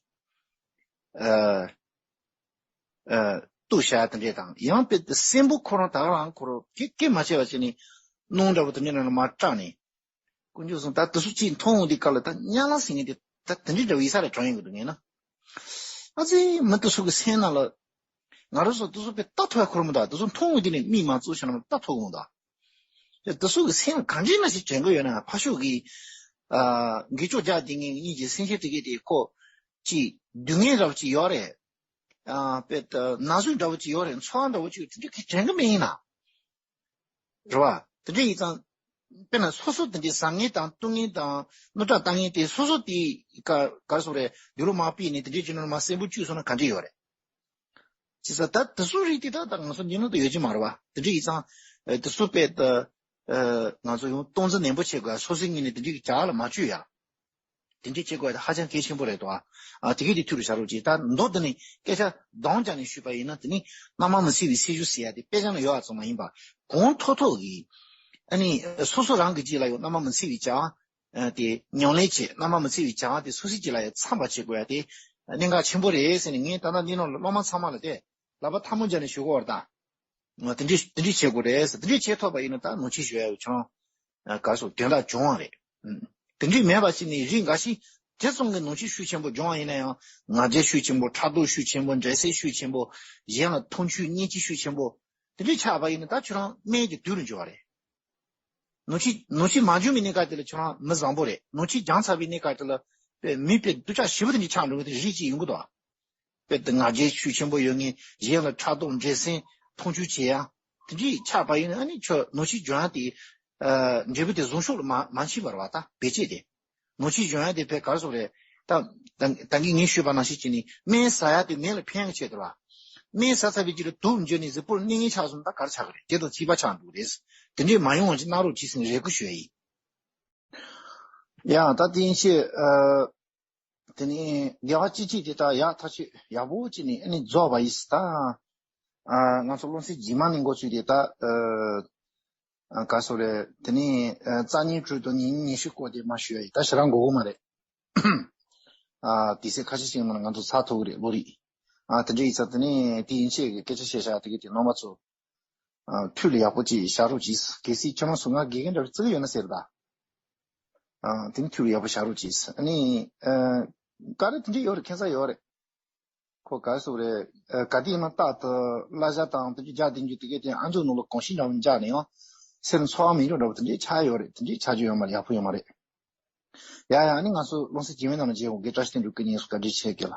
ཨ། ཨ། གཏུབ་བཞག་ཡ་དེ་འདྲས་དང་། ཡང་དཔེ་ད་གསོན་པོ་ཁོ་རང་ད་ག་རང་ཁོ་རང་སྐད་སྐད་མ་བྱས་པ་བྱས་ནས་སྣུམ་འདྲ་པོ་དེ་འདྲས་ནང་ལ་མར་སྐྲག་ནས། དཀོན་མཆོག་གསུམ། ད་དེ་ཚོ་གཅིག་མཐོང་འོང་དུས་སྐབས་ལ་ད་དམྱལ་བ་ཟེར་མཁན་དེ་ད་དེ་འདྲའི་འདྲ་བོ་ཡིན་ས་རེད་དྲན་ཡོང་གི་འདུག་ངས་ན། ཨ་ཙི། མི་དེ་ཚོ་གི་སེམས་ནང་ལ། ང་རང་ཚོ་དེ་ཚོ་དཔེ་ལྟ་ཐུབ་ཡ་ཁོ་རང་མི་འདུག། དེ་ཚོ་མཐོང་འོང་དུས་ནས་མིག་མ་བཙུམ་བྱས་ན་ལྟ་ཐུབ་ཀྱི་མི་འདུག། དེ་ཚོ་གི་སེམས་ག་འདྲས་ན་ཞིག་དྲན་གི་ཡོད་ན། ཕར་ཕྱོགས་ཀྱི། ཨ། འགྱེད་ཕྱོགས་རྒྱག་བསྡད་མཁན་གཉིས་ཀྱི་སེམས་ཅན་དེ་གས་དེ་ཁོ། ཅིག་སྡུག་བསྔལ་འདྲ་བོ་ཅིག་ཡོད་རེད། ཨ། དཔེ་ད་ན་ཟུག་འདྲ་བོ་ཅིག་ཡོད་རེད། འཚོ་བ་འདྲ་བོ་ཅིག་དེ་འདྲས་གི་དྲན་གི་མེད་ཡིན་ན། རེད་བ། དེ་འདྲ་ཡིན་ཙང་། དཔེར་ན་སོ་སོ་དེ་འདྲའི་བཟང་ངན་དང་སྡུག་བསྔལ་དང་གནོད་སྐྲག་བཏང་མཁན་དེ་སོ་སོ་དེ་ག་ག་རེ་ཟེར་དགོས་རེད། ཡུལ་ལུང་མ་སྤོས་ནས་དེ་འདྲའི་ཅིག་ནང་ལ་མར་གསོན་པོ་བཅུག་སོང་ན་ག་འདྲ་ཡོད་རེད། བྱས་ཙང་ད་དེ་ཚོའི་རིགས་དེ་ད་ད་ང་ཚོ་འདི་ནང་དུ་ཡོད་ཀྱི་མ་རེད་བ། དེ་འདྲ་ཡིན་ཙང་། ཨ། དེ་ཚོ་དཔེ་ད། ཨ། ང་ཚོ་ཡང་སྟངས་འཛིན་ནན་པོ་བྱེད་དགོས། སོ་སོའི་ངོས་ནས་དེ་འདྲའི་བྱ་བ་ལ་མ་བཅོལ་ཡ། དེ་འདྲས་བྱེད་དགོས་ཡ་དེ་ཧ་ཅང་གལ་ཆེན་པོ་རེད་དོ། ཨ། དེ་གས་དེ་ཐུགས་ལ་བཞག་རོགས་གྱིས། ད་མདོར་བསྡུས་ནས་སྐད་ཆ་གདངས་བརྒྱབ་ནས་ཞུས་པ་ཡིན་ན། དེ་ནི་རྣམ་པར་མི་འཚེ་བའི་སྲོལ་རྒྱུན་ཟེར་ཡ་དེ་དཔེ་ཆ་ནང་ཡོད་པ་ཙམ་མ་ཡིན་པ། གོང་མཐོ་ཐོག་གི། ཨ་ནི་སོ་སོ་རང་གི་རྒྱུད་ལ་ཡང་རྣམ་པར་མི་འཚེ་བའི་བྱ་བ་དེ་ཉམས་ལེན་བྱེད། རྣམ་པར་མི་འཚེ་བའི་བྱ་བ་དེ་སོ་སོའི་རྒྱུད་ལ་ཡང་འཚམ་པ་བྱེད་དགོས་ཡ་དེ་གནད་འགག་ཆེན་པོ་རེད་ཟེར་ནས། ངས་ད་ལྟ་འདི་ནང་ལ་སློབ་མ་ཚང་མ་ལ་དེ་ལག་པ་ཐལ་མོ་སྦྱར་ནས་ཞུ་གི་ཡོད་རེད་ད། དེ་འདྲས་དེ་འདྲས་བྱེད་དགོས་རེད་ཟེར། དེ་འདྲས་བྱེད་ཐུབ་པ་ཡིན་ན་ད་ནང་ཆོས་ཞུ་ཡ་ཡོད་ཆོག། ཨ། ག་རེ་ཟེར། དོན་དག་འབྱུང་བ་རེད། ཨུམ། དེ་འདྲས་མེད་པ་ཞིག་ནི་རིགས་འགའ་ཞིག་དེ་ཙམ་གྱི་ནང་ཆོས་ཤུགས་ཆེན་པོ་སྦྱོང་བ་ཡིན་ན་ཡང་། ང་རྒྱལ་ཤུགས་ཆེན་པོ། ཕྲག་དོག་ཤུགས་ཆེན་པོ། འགྲན་སེམས་ཤུགས་ཆེན་པོ། གཞན་ལ་མཐོང་ཆུང་བརྙས་བཅོས་ཤུགས་ཆེན་པོ། དེ་འདྲས་ཆགས་པ་ཡིན་ན་ད་ཁྱོད་རང་སྨན་གྱི་དུག་ལ་འགྱུར་བ་རེད། ནང་ཆོས་ནང་ཆོས་མ་སྦྱོང་བའི་གནས་སྐབས་དེ་ལ་ཁྱོད་རང་མི་བཟང་པོ་རེད། ནང་ཆོས་སྦྱངས་ཚར་བའི་གནས་སྐབས་དེ་ལ་དཔེ་མི་དཔེ་སྡུག་ཅག་ཞེ་པོ་དེ་འདྲས་ཆགས་འགྲོ་གི་དེ་རིགས་ཅིག་ཡོང་གི་འདུག། ཨ། དཔེ་དེ་ང་རྒྱལ་ཤུགས་ཆེན་པོ་ཡོད་མཁན། གཞན་ལ་ཕྲག་དོག་འགྲན་སེམས་མཐོང་ཆུང་བྱེད་ཡ། དེ་འདྲས་ཆགས་པ་ཡིན་ན་ཨ་ནི་ཁྱོད་ནང་ཆོས་སྦྱོང་ཡ་དེ། ཨ། འབྲས་བུ་དེ་བཟང་ཕྱོགས་ལ་མ་མ་ཕྱིན་པ་རེད་བ། ད་བེད་སྤྱད་དེ། ནང་ཆོས་སྦྱོང་ཡ་དེ་དཔེ་ག་རེ་ཟེར་དགོས་རེད། ད་ད་ད་གིན་ངས་ཞུས་པ་ནང་བཞིན་བྱས་ནས་སྨན་ཟ་ཡ་དེ་ནད་ལ་ཕན་ཡ་གི་ཆེད་དུ་རེད་བ། སྨན་ཟ་ཚར་བའི་རྗེས་ལ་དུག་འགྱུར་ནས་གཟུགས་པོར་གནོད་ངན་ཆགས་སོང་ན་ད་ག་རེ་ཆགས་ཀྱི་རེད། དེ་དང་གཅིག་པ་ཆགས་འགྲོ་གི་རེད། དེ་འདྲས་མ་ཡོང་བ་ཅིག་གནང་རོགས་གྱིས་ཟེར་ནས་རེ་སྐུལ་ཞུ་ཡ་ཡིན། ཡང་ད་དེ་ཡིན་ཕྱིར། ཨ། དེ་ནས་དགེ་བ་ཅི་ཅི་དེ་དག་ཡག་ཐག་ཆོད་ཡག་པོ་ཅི་ནས་ཨ་ནི་རྫོགས་པ་ཡིས་ད། ཨ་ང་ཚོ་སློབ་ཚན་རྗེས་མ་ནས་འགོ་ཚུགས་དེ་ད། ཨ་ག་སོ་རེད། དེ་ནས་ཨ་རྩ་བརྙན་ཁྲོད་དུ་ཉིན་ཉི་ཤུ་སྐོར་དེ་མ་ཞུ་ཡ་ཡིན། ད་ཞེ་དྲག་འགོར་གི་མ་རེད། ཨ་དེ་ཚེ་ཁ་ཤས་ཤིག་ནང་ང་ཚོ་ཚར་ཐུབ་གི་རེད་ལོ་རེད། ཨ་དེ་འདྲ་ཡིན་ཙང་དེ་ནས་དེ་ཡིན་ཆེད་ཀྱི་སྐད་ཆ་བཤད་བཞག་དེ་གི་དེ་རྣམ་པ་ཚོ། ཨ་མཐུ་ལ་ཡག་པོ་ཅིག་བཞག་རོགས་གྱིས། གལ་སྲིད་ཁྱེད་རང་ཚོ་ང་དགེ་རྒན་འདྲ་བརྩི་གི་ཡོད་ན་ཟེར་ད། ཨ་དེ་ནི་མཐུ་ལ་ཡག་པོ་བཞག་རོགས་གྱིས། ཨ་ནི་ཨ་ག་རེ་དེ་འདྲ་ཡོད་རེད། ཁྱད་མཚར་ཡོད་རེད། ཁོ་ག་རེ་ཟེར་རེད། ཨ་ག་དེ་ཡིན་ན་རྟག་ཏུ་གླ་ཆ་དང་དེ་འདྲ་རྒྱག་དེ་འཇུ་དེ་གས་དེ་ཨ་མདོ་ནང་ལ་གོང་ཞིང་འདྲ་བོ་འཇག་ནས་ཡང་སེམས་ཚོར་བ་མི་འདྲ་འདྲ་བོ་དེ་འདྲའི་ཆགས་ཡོད་རེད། དེ་འདྲའི་ཆགས་རྒྱུ་ཡོད་མ་རེད། ཡག་པོ་ཡོད་མ་རེད། ཡ་ཡ། ཨ་ནི་ང་ཚོ་སློབ་ཚན་རྗེས་མའི་ནང་ལ་མཇལ་འོང་གི། བཀྲ་ཤིས་དོན་གྲུབ་སྐུ་ཉིད་སུ་བཀའ་དྲིན་ཆེ་གི་ལ།